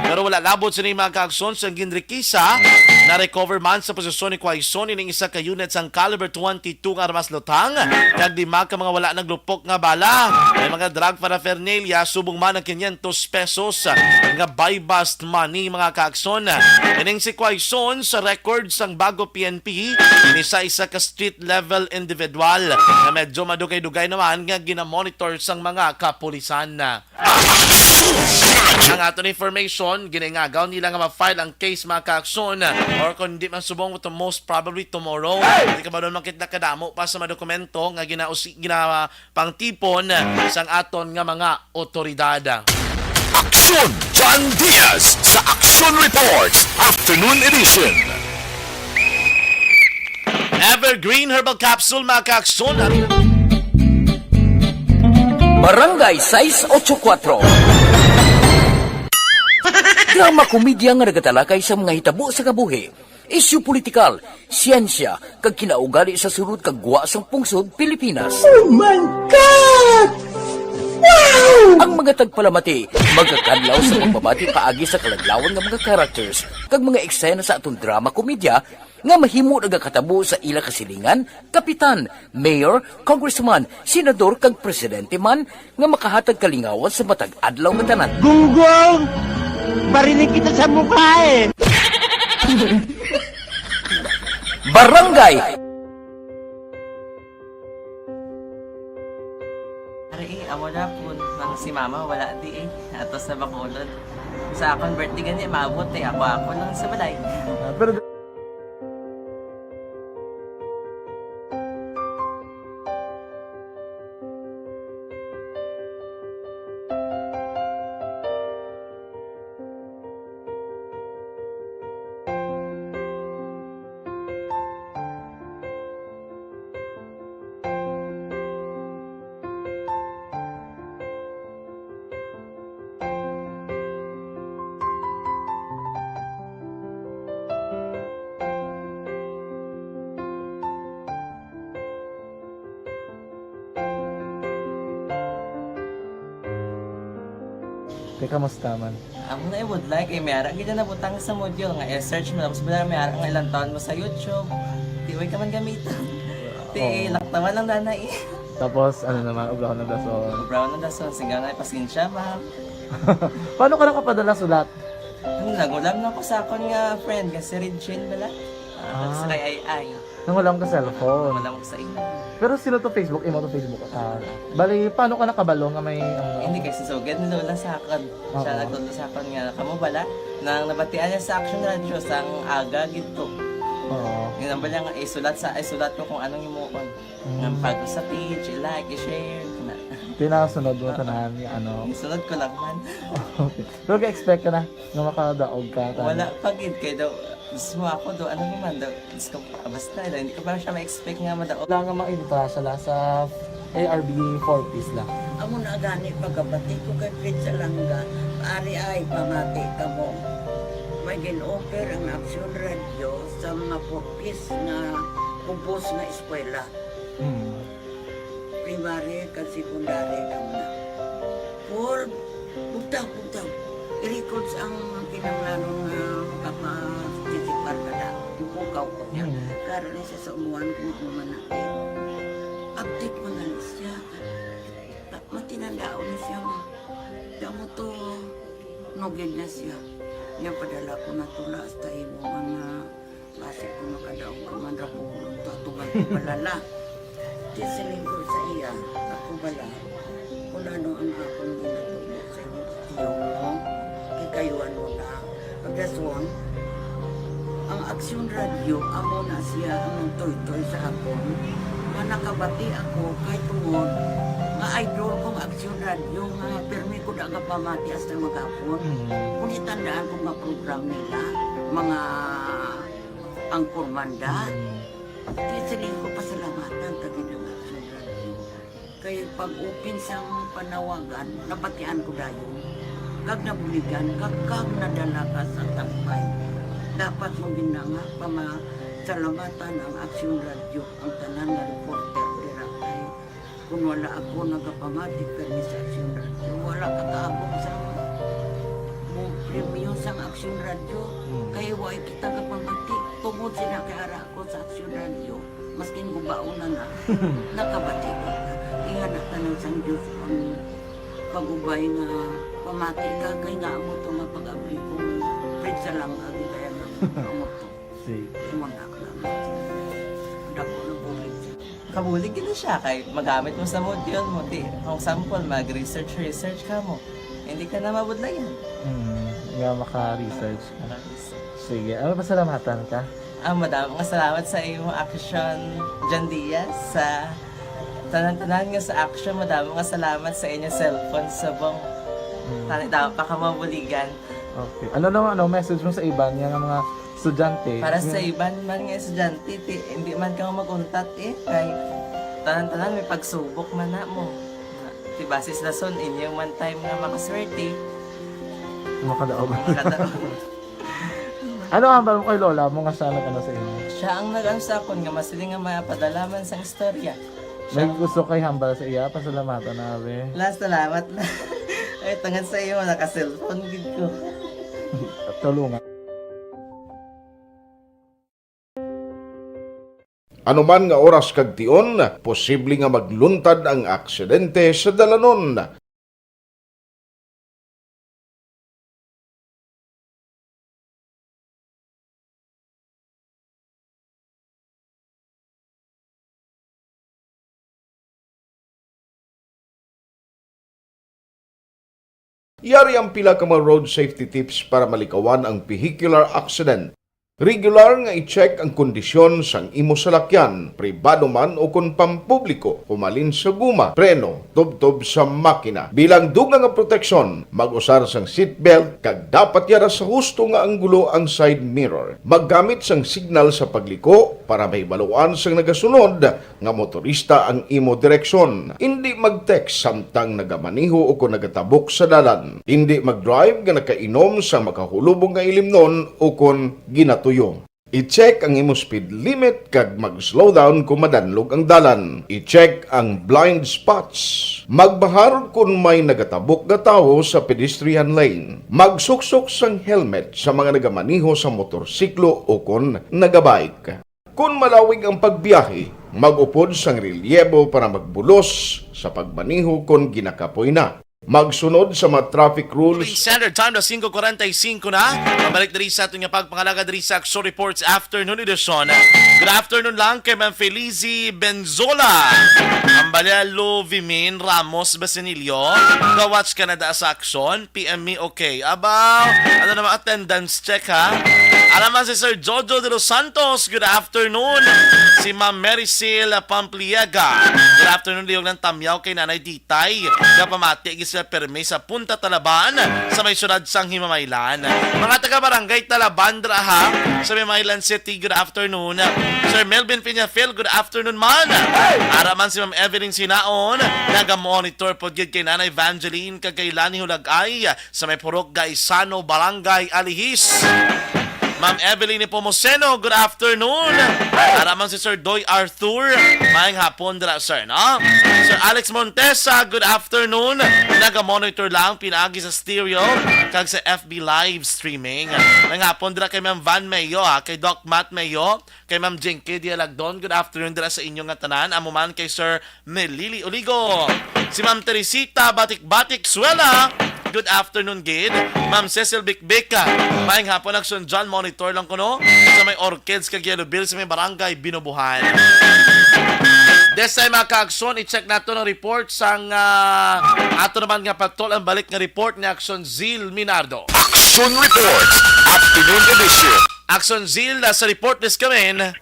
Pero wala labot sini, mga kaakson, sang ginrikisa. Na-recover man sa posesyon ni Quaison ining isa ka unit sang caliber twenty-two nga armas lutang, kag lima ka mga wala naglupok nga bala. May mga drug paraphernalia subong man ang quinientos pesos nga buy-bust money, mga kaakson. Ining si Quaison sa record sang Bago P N P, ini sa isa ka street level individual nga medyo madugay-dugay naman nga ginamonitor sang mga kapulisan. Ang aton information, ginaingagaw nila nga ma-file ang case, mga kaakson, or kung di man subong, to most probably tomorrow. Di ka ba doon makita kadamo pa sa mga dokumento nga ginausi-, ginapangtipon sang aton nga mga otoridad? Aksyon, John Diaz sa Aksyon Reports Afternoon Edition. Evergreen Herbal Capsule, mga kaakson. Barangay sais ocho kuatro. Drama komedya nga nagatalakay sa mga hitabo sa kabuhi, isyu politikal, siyensya, kag kinaugali sa sulod kag gwa sang pungsod Pilipinas. Oh my God! Wow! Ang mga tagpalamati magakadlaw sa pagbabati paagi sa kaladlawan nga mga characters kag mga eksena sa aton drama komedya nga mahimo nagakatabo sa ila kasilingan, kapitan, mayor, congressman, senador, kag presidente man nga makahatag kalingawan sa matag adlaw nga tanan. Gunggong! Barinig kita sa mukha eh! Barangay! Ari, eh, amo na po. Ang si mama, wala di eh. Ato sa Bacolod. Sa akon birthday gani, maabot eh. Ako, ako lang sa balay. Ah, pero Te, kamusta man? Amo na ibudlay kay may ara gid na nabutang sa module nga i-search mo, tapos bala may ara nga ilang taon mo sa YouTube. Di way ka man gamiton. Ti Oo. Laktawan lang dana eh. Tapos, ano naman, ublahon ng dason. Brown na dason, sigaw na, "Pasensya, ma'am." Paano ka nakapadala sulat? Ano, nagulam na ko sa akon nga friend nga si Regine bala. Ah, Ah. sa kay Ai Ai. Nangulam ka cellphone. Wala ko sa imo. Pero sino to Facebook? Imo to Facebook account? Bali, paano ka nakabalo nga may ano? Hindi kay si Sugad ni Lola sa akon. Siya Oo. nagtudlo sa akon nga kamo bala nang nabatian niya sa Action Radio sang aga gid to. Oo. Yung nang bala nga isulat sa isulat ko kung anong himuon. Mm. Nang pag sa page, i-like, i-share, na. Tinasunod mo tanan nga ano. Isunod ko lang man. Okay. Pero ga-expect ka na nga makadaog ka. Tanan. Wala pa gid kay daw gusto mo ako do ano naman daw. Gusto ko, ah, basta daw, hindi ko pa siya ma-expect nga madaog. Wala nga maintra sila sa A R B four Ps lang. Amo na gani pagkabati ko kay Fred Salanga, ari ay pamati kamo. May gin-offer ang Aksyon Radio sa mga four Ps nga ubos nga eskwela. Mm. Primary kag secondary lang na. For bugtaw, bugtaw. I-records ang kinahanglanon nga makaparticipar ka na. Ipukaw ko niya. Mm. Karon ni siya sa umuan kung ano man na. Update mo na ni siya. Ta- Matinandaon ni siya mo. Kaya mo to, nugid na siya. Niya padala ko na tula hasta imo mga basi ko makadaog ka man ra po. Tatugan ko palala. Di siling ko sa iya, ako bala. Kung ano ang akong ginatubo sa imo, tiyo mo, kikayuan mo na. Pagdason, ang Aksyon Radio, amo na siya ang nagtoytoy sa akon. Nga nakabati ako kay tungod nga idol kong Aksyon Radio nga pirmi ko da nga pamati hasta magapon. Mm. Kung itandaan ko nga program nila, mga angkormanda, Mm. di siling ko pasalamatan ta gid ang Aksyon Radio. Kay pag-open sang panawagan, nabatian ko dayon. Kag nabuligan, kag, kag nadala ka sa tampay. Dapat mo gid na nga pamasalamatan ang Aksyon Radio, ang tanan nga reporter dira kay kung wala ako nagapamati kani sa Aksyon Radio, wala ka kaabot sa mo premyo sang Aksyon Radio. Mm. Kay wa kita kapamati tungod sila kay ara ako sa Aksyon Radio. Maskin gubaon na na, nakabati ko na. Ingana tanan sang Diyos ang pag-ubay nga pamati ka kay nga amo to nga pag-abli ko. Fred Salanga gid kaya nga amo to. Sige. Imo na ka lang. Dako na bulig. Kabulig gid na siya kay magamit mo sa module mo. Di, kung sample, mag-research, research ka mo. Hindi ka na mabudlayan. Mm. Nga maka-research ka. Mag-research. Sige. Ano, pasalamatan ka? Ah, madamo nga salamat sa imo Action, John Diaz, sa tanan-tanan nga sa Action. Madamo nga salamat sa inyo cellphone subong. Mm. Tani daw pa ka mabuligan. Okay. Ano naman, ano, message mo sa iban nga mga estudyante? Para sa Yung iban man nga estudyante, ti, hindi man ka mag-untat eh. Kay tanan-tanan may pagsubok man na mo. Ti basis na son, inyo man time nga makaswerte. Makadaog. Makadaog. Ano ang hambal mo kay lola mo nga siya nag-ano sa inyo? Siya ang nag-ano sa akon nga masiling nga mapadala man sang istorya. May gusto kay hambal sa iya, pasalamatan na, be. La, salamat na. Ay, tungod sa iyo, naka-cellphone gid ko. Tulungan. Ano man nga oras kag tion, posible nga magluntad ang aksidente sa dalanon. Yari ang pila ka mga road safety tips para malikawan ang vehicular accident. Regular nga i-check ang kondisyon sang imo salakyan, pribado man o kon pampubliko, humalin sa guma, preno, tubtob sa makina. Bilang dugang nga proteksyon, mag-usar sang seatbelt kag dapat yara sa husto nga anggulo ang side mirror. Maggamit sang signal sa pagliko para mahibaluan sang nagasunod nga motorista ang imo direksyon. Indi mag-text samtang nagamaneho o kon nagatabok sa dalan. Indi mag-drive nga nakainom sa makahulubong nga ilimnon o kon ginatuyo. I-check ang imo speed limit kag mag-slow down kung madanlog ang dalan. I-check ang blind spots. Magbahar kon may nagatabok nga tawo sa pedestrian lane. Magsuksok sang helmet sa mga nagamaneho sa motorsiklo o kon nagabike. Kon malawig ang pagbiyahe, mag-upod sang relyebo para magbulos sa pagmaneho kon ginakapoy na. Magsunod sa mga traffic rules. Standard Time na singko kuwarenta y singko na. Pabalik diri sa aton nga pagpangalaga diri sa Aksyon Reports Afternoon Edition. Good afternoon lang kay Ma'am Felizy Benzola. Ang Balya Lovimin Ramos Basinillo. Ka-watch ka na da sa Aksyon. P M me, okay. Abaw, ano naman, attendance check, ha? Alaman si Sir Jojo de los Santos, good afternoon. Si Ma'am Mary Sil Pampliega, good afternoon, Liog ng Tamyaw kay Nanay Ditay. Kapamati, gid sila permi sa Punta Talaban, sa may siyudad sang Himamaylan. Mga taga Barangay Talaban, dra, ha? Sa Himamaylan City, good afternoon. Sir Melvin Peñafil, good afternoon man. Ara man si Ma'am Evelyn Sinaon, naga-monitor po gid kay Nanay Evangeline, kag kay Lani Hulagay, sa may Purok Gaisano, Barangay Alihis. Ma'am Evelyn Nepomuceno, good afternoon. Ara man si Sir Doy Arthur, maayong hapon dira, sir, no? Sir Alex Montesa, good afternoon. Naga-monitor lang pinaagi sa stereo kag sa F B live streaming. Maayong hapon dira kay Ma'am Van Mayo, ha, kay Doc Matt Mayo, kay Ma'am Jinky Dialagdon, good afternoon dira sa inyo nga tanan. Amo man kay Sir Melili Oligo. Si Ma'am Teresita Batik-Batik Suela, good afternoon gid. Ma'am Cecil Bikbik, maayong hapon, Aksyon John, monitor lang kuno sa may Orchids kag Yellow Bill sa may Barangay Binubuhan. This time, mga ka-Aksyon, i-check nato ang report sang, ah, ato naman nga patrol, ang balik nga report ni Aksyon Zil Minardo. Aksyon Report, Afternoon Edition. Aksyon Zil, nasa report list kami.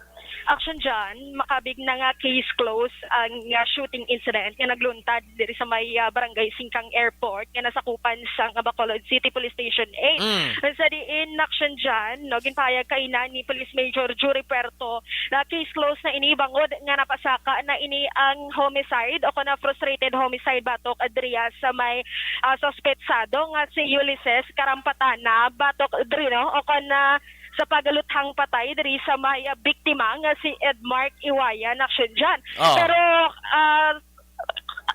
Action John, makabig na nga case close ang, ah, shooting incident nga nagluntad diri sa may, ah, Barangay Singkang Airport nga nasakupan sang Bacolod City Police Station eight. Mm. Sa diin, Action John, no, ginpahayag kaina ni Police Major Jury Puerto na case close na ini bangod nga napasaka na ini ang homicide o kon na frustrated homicide batok adriya sa may, ah, suspetsado nga si Ulises Karampatana batok diri, no, o kon na sa pagaluthang patay diri sa may, ah, biktima nga si Edmark Iwayan, Action John. Oh. Pero, ah,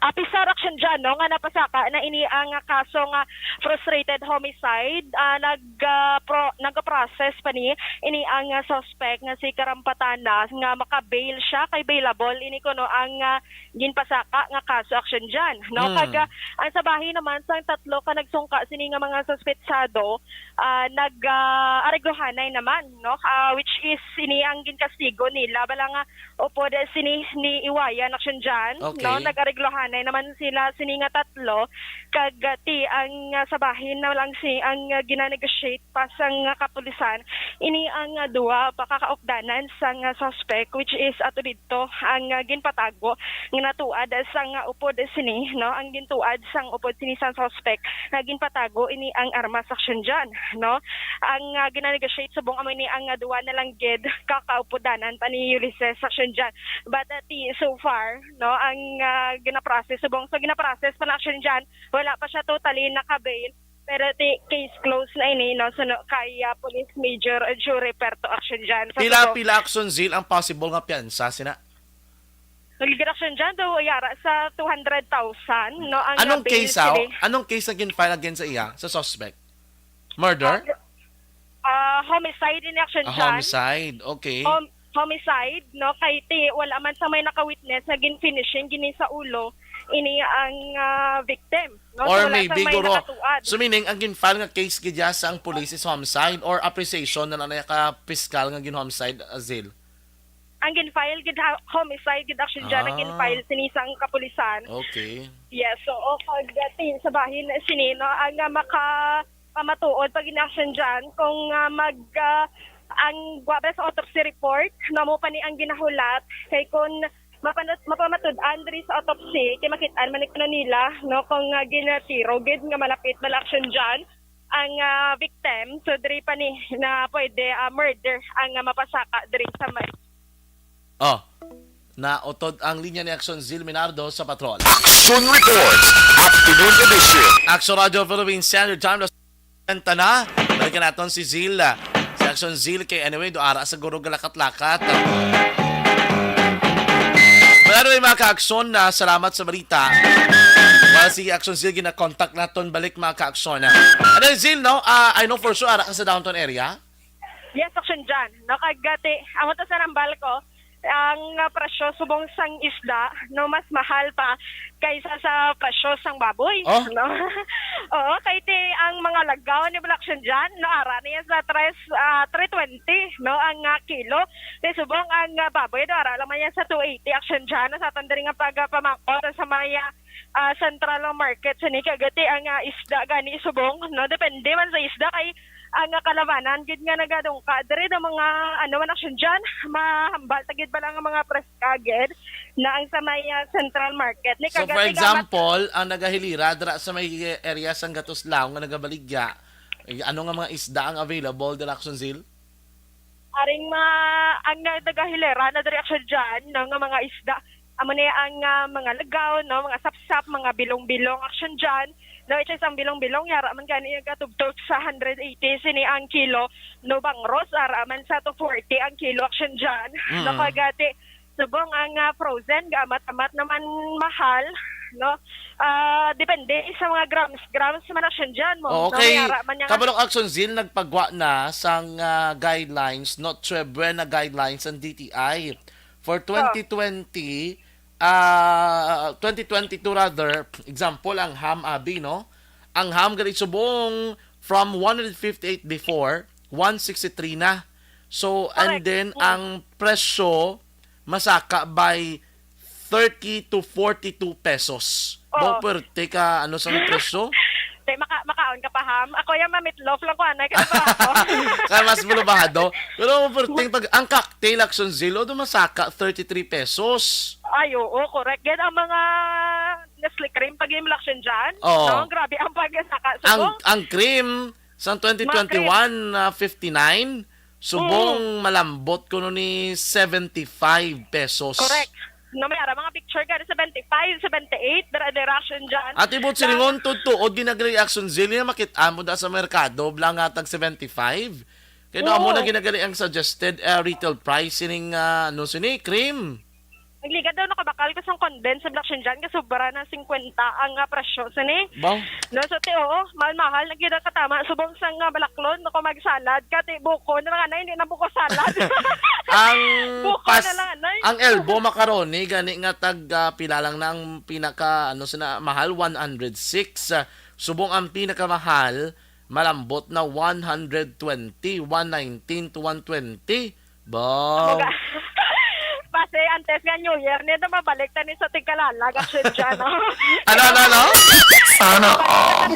apisar, Action John, no, nga napasaka na ini ang, ah, kaso nga frustrated homicide, ah, nag, ah, pro-, nag-process pa ni ini ang, ah, suspect nga si Karampatana nga maka-bail siya kay bailable ini kuno ang, ah, ginpasaka nga kaso, Action John, no? Mm. Kag, ah, ang sa bahin naman sang tatlo ka nagsungka sini nga mga suspetsado, ah, nag, ah, areglohanay naman, no? Ah, which is ini ang ginkastigo nila. Bala nga upod sini ni Iwayan, Action John, okay, no? Nag-areglohanay naman sila sini nga tatlo. Kag, ah, ti ang, ah, sa bahin na lang si ang, ah, gina-negotiate pa sang, ah, kapulisan. Ini ang, ah, duha pa ka kaupdanan sang, ah, suspect, which is ato didto ang, ah, ginpatago nga natuad sang, ah, upod sini, no? Ang gintuad sang upod sini sang suspect nga ginpatago ini ang armas, Action John, no? Ang, ah, gina-negotiate subong amo ini ang, ah, duha na lang gid ka kaupudanan pa ni Ulises, Action John. But, ah, ti, so far, no, ang, ah, gina-process subong, so gina-process pa na, Action John, wala pa siya totally naka-bail. Pero ti case close na ini, no? So, no, kay, ah, Police Major Jury Puerto, Action John. Sa Pila, subong, pila, Action Zil, ang possible nga piyansa sina? Nagigid, Action John, daw yara sa two hundred thousand, no? Ang, Anong ah, bail case, aw? Sila. Anong case ang gin-file against sa iya, sa suspect? Murder? Ah, ah, homicide in, Action John. Ah, homicide. Okay. Hom-, homicide, no? Kay ti, wala man sa may naka-witness nga gin-finishing gini sa ulo ini ang, ah, victim, no? So, Or wala maybe, sa may guro, nakatuad. So, meaning, ang gin-file nga case gid ya sa ang police is homicide or appreciation na lang na ka piskal nga gin-homicide, Azil? Ang gin-file gid ha-, homicide gid, Action John, ang Ah. gin-file sini sang kapulisan. Okay. Yes, so, o, kag, ah, ti, sa bahin sini, no, ang, ah, maka-, pamatuod pag in-action dyan kung, ah, mag, ah, ang guwabra sa autopsy report, no, mo pa ni ang ginahulat. Kay kung mapanat-, mapamatud-an diri sa autopsy, kay makit-an man ni kuno nila, no, kung, ah, ginatiro gid nga malapit bala action dyan ang, ah, victim. So, diri pa ni na pwede, ah, murder ang, ah, mapasaka diri sa may Oh, nautod ang linya ni Action Zil Minardo sa patrol. Action Report, Afternoon Edition. Action Radio Philippines Standard Time, alas kuwarenta na. Balikan naton si Zil. Si Action Zil, kay anyway, do ara siguro galakat-lakat. Pero anyway, mga ka-action, na salamat sa balita. Well, si Action Zil, gina-contact naton balik, mga ka-action. And then, Zil, no? Ah, I know for sure, ara ka sa downtown area. Yes, Action John. No, kag, ah, ti-, amo to sa nambal ko, ang, ah, presyo subong sang isda, no, mas mahal pa kaysa sa presyo sang baboy, Oh? no? Oo, kay ti ang mga lagaw ni Action John, no, ara niya sa tres, ah, three twenty, no, ang, ah, kilo. Ti subong ang, ah, baboy, no, ara lang man yan sa two eighty, Action John, no, sa aton diri nga pagpamangkot sa may, ah, ah, central market sini, kag ti ang, ah, isda gani subong, no, depende man sa isda kay ang, ah, kalamanan gid nga nagadungka diri na mga, ano man, Action John, mahambal ta gid bala nga mga preska gid na ang sa may, ah, central market ni. So, for kagati gamat example, ang nagahilira dira sa may area sang Gatos Laong nga nagabaligya, eh, ano nga mga isda ang available dira, Action Zil? Aring ma-, ang na-, nagahilera na diri, Action John, no, nga mga isda. Amo ni ang, ah, mga lagaw, no, mga sapsap, mga bilong-bilong, Action John. No, which is ang bilong-bilong, yara man gani nagkatubtob sa hundred eighty sini ang kilo, no, bangros, ara man sa two forty ang kilo, Action John. No, Mm. kagati, subong ang, ah, frozen, gamat-amat naman mahal, no? Ah, depende sa mga grams, grams man, Action John, mo. Oo, No, kay yara man niya nga Kabalok Action Zil nagpagwa na sang, ah, guidelines, Noche Buena guidelines ang D T I for Oh. twenty twenty, ah, twenty twenty-two rather, example, ang ham, abi, no? Ang ham gali subong from one hundred fifty-eight before, one sixty-three na. So, and Correct. then, Mm. ang presyo masaka by thirty to forty-two pesos. Oo. Ba, pwerte ka, ano, sa presyo? Te, maka-, makaon ka pa, ham? Ako yung ma-meatloaf lang ko, anay, kaya pa ako. Kaya mas bulubado. Pero ang pwerte, pag, ang cocktail, Action Zil, do masaka thirty-three pesos. Ay, oo, correct. Yan ang mga Nestle cream, pag yung Action John. Oo. No? Grabe ang pagsaka. So, Ang, ang cream, sang twenty twenty-one, ah, fifty-nine, subong Mm. malambot kuno ni seventy-five pesos. Correct. No, may ara mga picture ka, seventy-five, seventy-eight, dira, dira, Action John. Ate Bot, silingon, tuod-tuod, ginagali, Action Zil, nga makit-an mo da sa merkado, bla nga tag seventy-five. Kaya no, amo na Oo. ginagali ang suggested, ah, retail price sining, ah, ano, sini, cream. Nagligad daw, nakabakal ko sang condensed milk, Action John, nga sobra na singkwenta ang, ah, presyo sini. Ba? No, so, ti, oo, mahal-mahal na gid ang katama. Subong sang, ah, balaklon, no, kung magsalad ka, ti, buko na lang, anay, hindi na buko salad. Ang Buko pas-, na lang, anay. ang elbow macaroni, gani nga tag, ah, pila lang na ang pinaka, ano, sina, mahal, one hundred six. Ah, subong ang pinakamahal, malambot na one hundred twenty, one nineteen to one twenty. Ba? Baga. Base, antes nga New Year, nito mabalik ta ni sa tigkalalag, Action John, no? Ano, ano, ano? Sana all.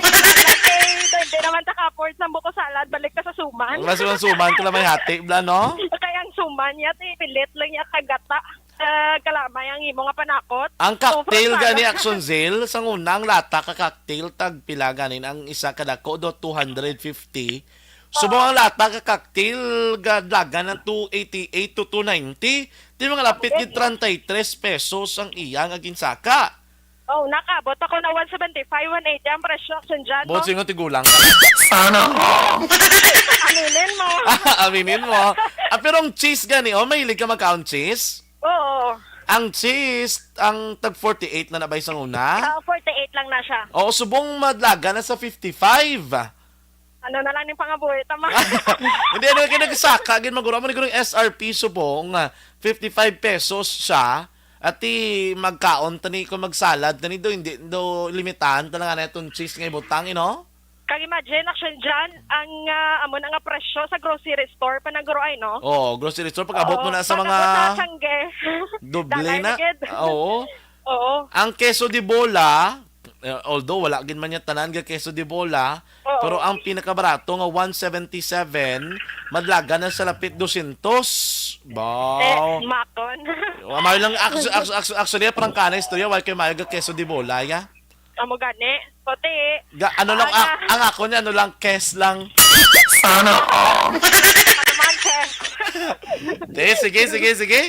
Kay, hindi naman ta ka-afford sa buko salad, balik ta sa suman. Mas man suman ka lang may hati, bla, no? Kaya ang suman niya, ti, pilit lang niya kagata. Ah, kalamay ang imo nga panakot. Ang So, cocktail for gani, sana. Action Zil, sa una, ang lata ka cocktail, tag pila ganin ang isa ka dako, do two hundred fifty. Subong ang lata ka cocktail, gadlagan ng two eighty-eight to two ninety. Di mga lapit Ang gid treinta y tres pesos ang iya nga ginsaka. Oh, nakabot ako na one seventy-five, one eighty ang presyo, Action John, Buot no? singon tigulang. Sana all. Aminin mo. Aminin mo. Ah, pero ang cheese gani, oh, mahilig ka magkaon cheese? Oo. Ang cheese, ang tag forty-eight na nabay sang una? Ah, forty-eight lang na siya. Oo, subong madlaga na sa fifty-five. Ano na lang ning pangabuhi, tama? Hindi, ano, kaya nagsaka, gid, maguro mo ni, kung S R P subong, ah, fifty-five pesos siya, at ti magkaon tani, kung magsalad tani, do, hindi, do, limitahan talaga na itong cheese nga ibutang, you know? Kag imagine, Action John, ang, ah, amo na nga presyo sa grocery store, panaguro ay, no? Oo, grocery store, pag abot Oo, mo na sa pag mga abot na sangge. doble Dalay na. na gid. Oo. Oo. Ang queso de bola, eh, although wala gid man niya tanan nga queso de bola, Oo. pero ang pinakabarato nga one seventy-seven, madlaga na sa lapit dosyentos. Baw. Eh, makon. Wa, mayo lang, actu-, actu-, actu-, actually, parang kana istorya, wala kayo mayo nga queso de bola, ya? Amo gani. Puti. Ga-, ano lang, Ang, ah, ah, ang ako niya, ano lang, kes lang. Sana all. Ano man, kes? Di, sige, sige, sige.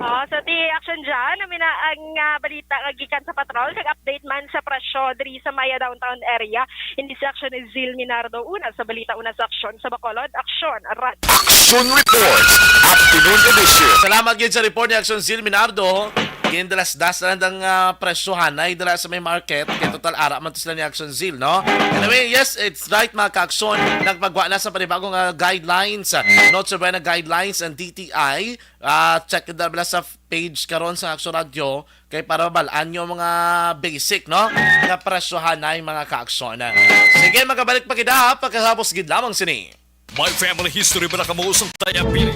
Oh, so ti Action dyan, nami na ang ah, balita nga gikan sa patrol, kag update man sa presyo diri sa Maya Downtown area. Hindi si Action ni Zil Minardo una sa balita, una sa Action sa Bacolod. Action, Rad. Action Report, Afternoon Edition. Salamat gyud sa report ni Action Zil Minardo. Gindalas-das na lang ang ah, presyohanay dira sa may market. Kay total ara man to sila ni Action Zil, no? Anyway, yes, it's right, mga ka-aksyon. Nagpagwa na sa panibagong ah, guidelines, ah, Noche Buena guidelines and D T I. Ah, check it out sa page karon sa Action Radio kay para mabalaan nyo mga basic, no? Nga presyohanay, mga ka-aksyon. Sige, magabalik pa kita pagkatapos gid lamang sini. May family history ba na kamo sa tayapili?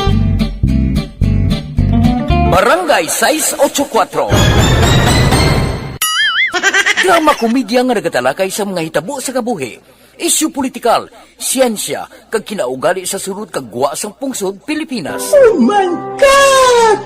Barangay sais ocho kuatro. Drama komedya nga nagatalakay sa mga hitabo sa kabuhi, isyu politikal, siyensya, kag kinaugali sa sulod kag gwa sang pungsod Pilipinas. Oh my God!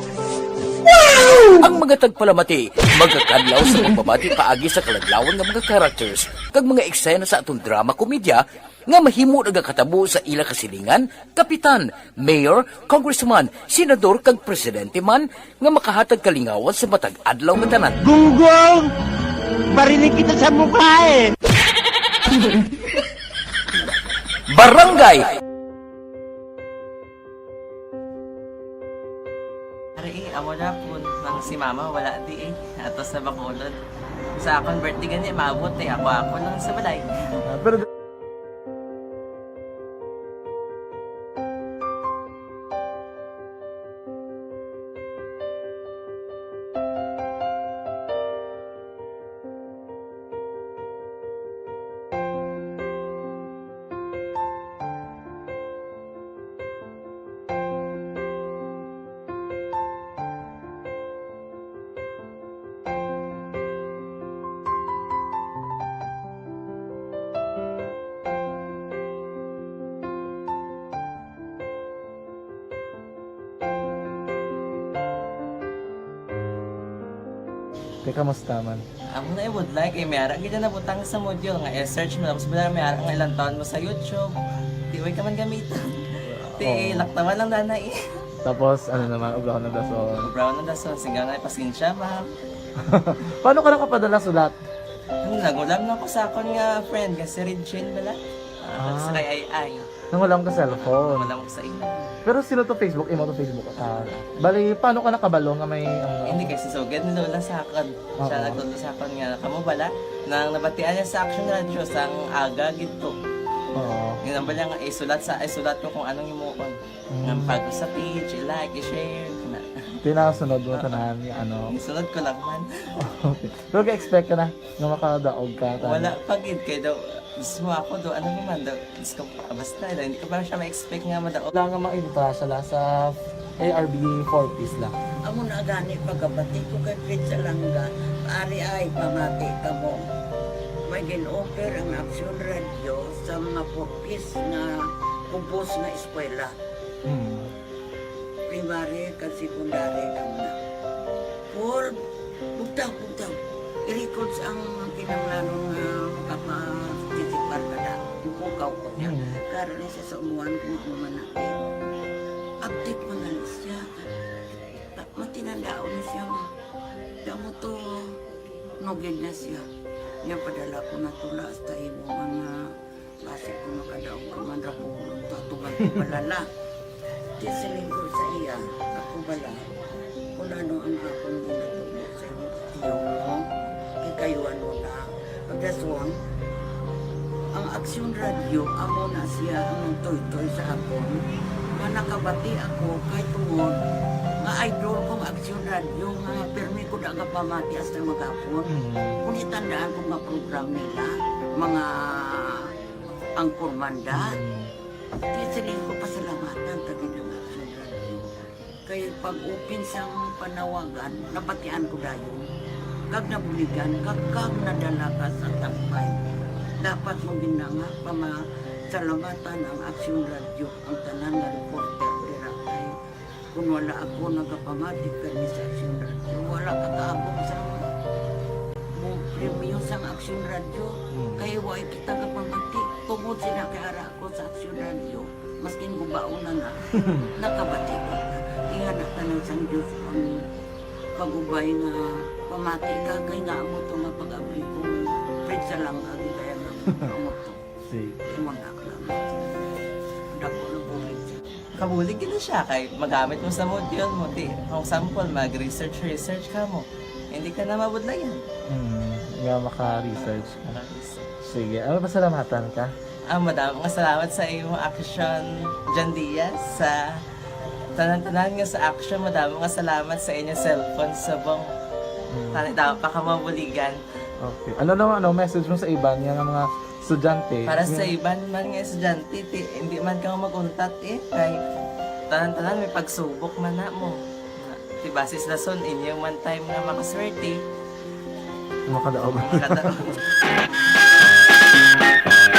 Wow! Ang mga tagpalamati magakadlaw sa pagbabati paagi sa kaladlawan nga mga characters kag mga eksena sa aton drama komedya nga mahimo nagakatabo sa ila kasilingan, kapitan, mayor, congressman, senador, kag presidente man nga makahatag kalingawan sa matag adlaw nga tanan. Gunggong! Barinig kita sa mukha eh! Barangay Ari, eh, amo na po nang si mama wala di eh. Ato sa Bacolod. Sa akong birthday gani, maabot eh. Ako-ako lang sa balay. Ah, pero Te, kamusta man? Amo na ibudlay kay may ara gid na butang sa module nga i-search mo, tapos wala may ara nga ilang taon mo sa YouTube. Di way ka man gamiton. Ti Oo. Laktawan lang dana eh. Tapos, ano naman, ubraw na dason. Ubraw na dason, siga nga pasensya, ma'am. Paano ka nakapadala sulat? Hmm, nagulam na ko sa akon nga friend nga si Regine bala. Ah, Ah. Sa kay Ay Ay. Nangulam ka cellphone. Wala ko sa imo. Pero sino to Facebook? Imo to Facebook? Ah, bali, paano ka nakabalo nga may, ano? Hindi, kay si Sugad ni Lola sa akon. Siya Oo. Nagtudlo sa akon nga, kamo bala, nang nabatian niya sa Action Radio, sang aga gid to. Oo. Yun ang bala nga, isulat sa, isulat ko kung anong imuon. Mm. Nga pag sa page, i-like, i-share, na. Tinasunod mo Oo. Tanan, yung ano. Isunod ko lang man. Okay. Pero ga-expect ka na nga makadaog ka, tanan? Wala pa gid, kay daw, gusto mo ako do, ano naman daw, Diyos ko, basta, hindi ko pa siya ma-expect nga madaog. Wala nga maintra siya la sa A R B four Ps la. Amo na gani pagkabati ko kay Fred Salanga, ari ay pamati kamo. May gin-offer ang Action Radio sa mga four Ps nga kubos nga eskwela. Hmm. Primary kag secondary kamo na. Paul, bugtaw, bugtaw. I-records ang kinahanglanon nga makaparticipar ka na. Ipukaw ko niya. Mm. Karon ni siya sa umuan kung ano man na. Update man na siya. Ta-, matinandaon ni siya nga. Damo to, nugid na siya. Niya padala ko na tula hasta imo mga Basi kung makadaog ka man ra ko, tutugan ko balala. Di siling ko sa iya, ako bala. Kung ano ang akong ginatubod sa imo, tiyo mo, kay kayuan mo na. Pagdaswang, ang Aksyon Radio, amo na siya ang nagtoytoy sa akon. Nga nakabati ako, kay tungod, nga idol ko ang Aksyon Radio, nga pirmi ko da nga pamati hasta maghapon. Mm. Kung itandaan ko nga program nila, mga Ang Kurmanda. Mm. Di siling ko pasalamatan ta gid ang Aksyon Radio. Kay pag-open sang panawagan, nabatian ko dayon. Kag nabuligan, kag, kag nadala ka sa tampay. Dapat mo ginanga pamasalamatan ang Aksyon Radio, ang tanan nga reporter dira kay Kung wala ako nagapamati kani sa Aksyon Radio, wala ka kaabot sa mo premyo sang Aksyon Radio. Mm. Kay wa kita kapamati. Kung Mo sila kay ara ko sa Aksyon Radio, maskin gubaon na na, nakabati ko. Ingana ka na sang Diyos ang pagubay nga pamati ka, kay nga amo to nga pag-abri ko, Fred Salanga, gid kaya nga amo to. Sige. Imo na lang. Dako ng bulig siya. Kabulig gid na siya kay magamit mo sa module mo. Di, for example, mag-research, research ka mo. Hindi ka na mabudlayan. Hmm, nga maka-research ka. Sige, ano, pasalamatan ka? Ah, madamo nga salamat sa imo Aksyon, John Diaz, sa tanan-tanan nga sa Aksyon. Madamo nga salamat sa inyo cellphone subong. Hmm. Tani daw pa ka mabuligan. Okay. Ano naman, ano, message mo sa iban nga mga estudyante? Para sa Yung- iban man nga estudyante, ti, hindi man ka mag-untat eh. Kay tanan-tanan may pagsubok man na mo. Ti basis na son, inyo man time nga makaswerte. Makadaog. Makadaog.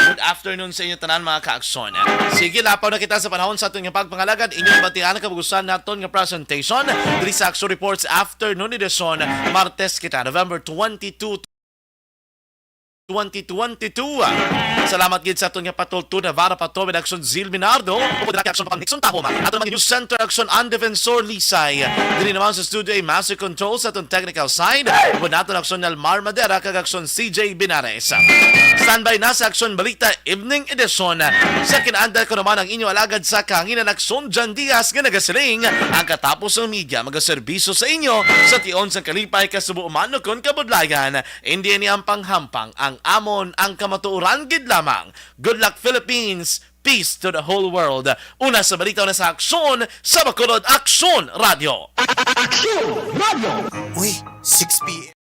Good afternoon sa inyo tanan, mga ka-Aksyon. Sige, lapaw na kita sa panahon sa aton nga pagpangalagad. Inyong batian ang kabugusan naton nga presentation diri sa Aksyon Reports Afternoon Edition. Martes kita, November twenty-two, twenty twenty-two. Salamat gid sa aton nga patultun, Navarra Pato, Aksyon Zil Minardo, upod dira kay Aksyon Pang Nixon Tahom, aton mga News Center, Aksyon ang Defensor Lisay. Diri naman sa studio ay Master Control sa aton technical side, upod naton Aksyon Nelmar Madera kag Aksyon C J Binares. Standby na sa Aksyon Balita Evening Edition. Sa kinaandal ko naman ang inyo alagad sa kahanginan, Aksyon John Diaz, nga nagasiling, ang katapos ng media magaserbisyo sa inyo sa tion sang kalipay, kasubo, umano kon kabudlayan. Hindi ini ang panghampang, ang amon ang kamatuoran gid lamang. Good luck, Philippines! Peace to the whole world. Una sa balita, una sa aksyon, sa Bacolod, Aksyon Radio. Aksyon Radio! Uy, six p.m.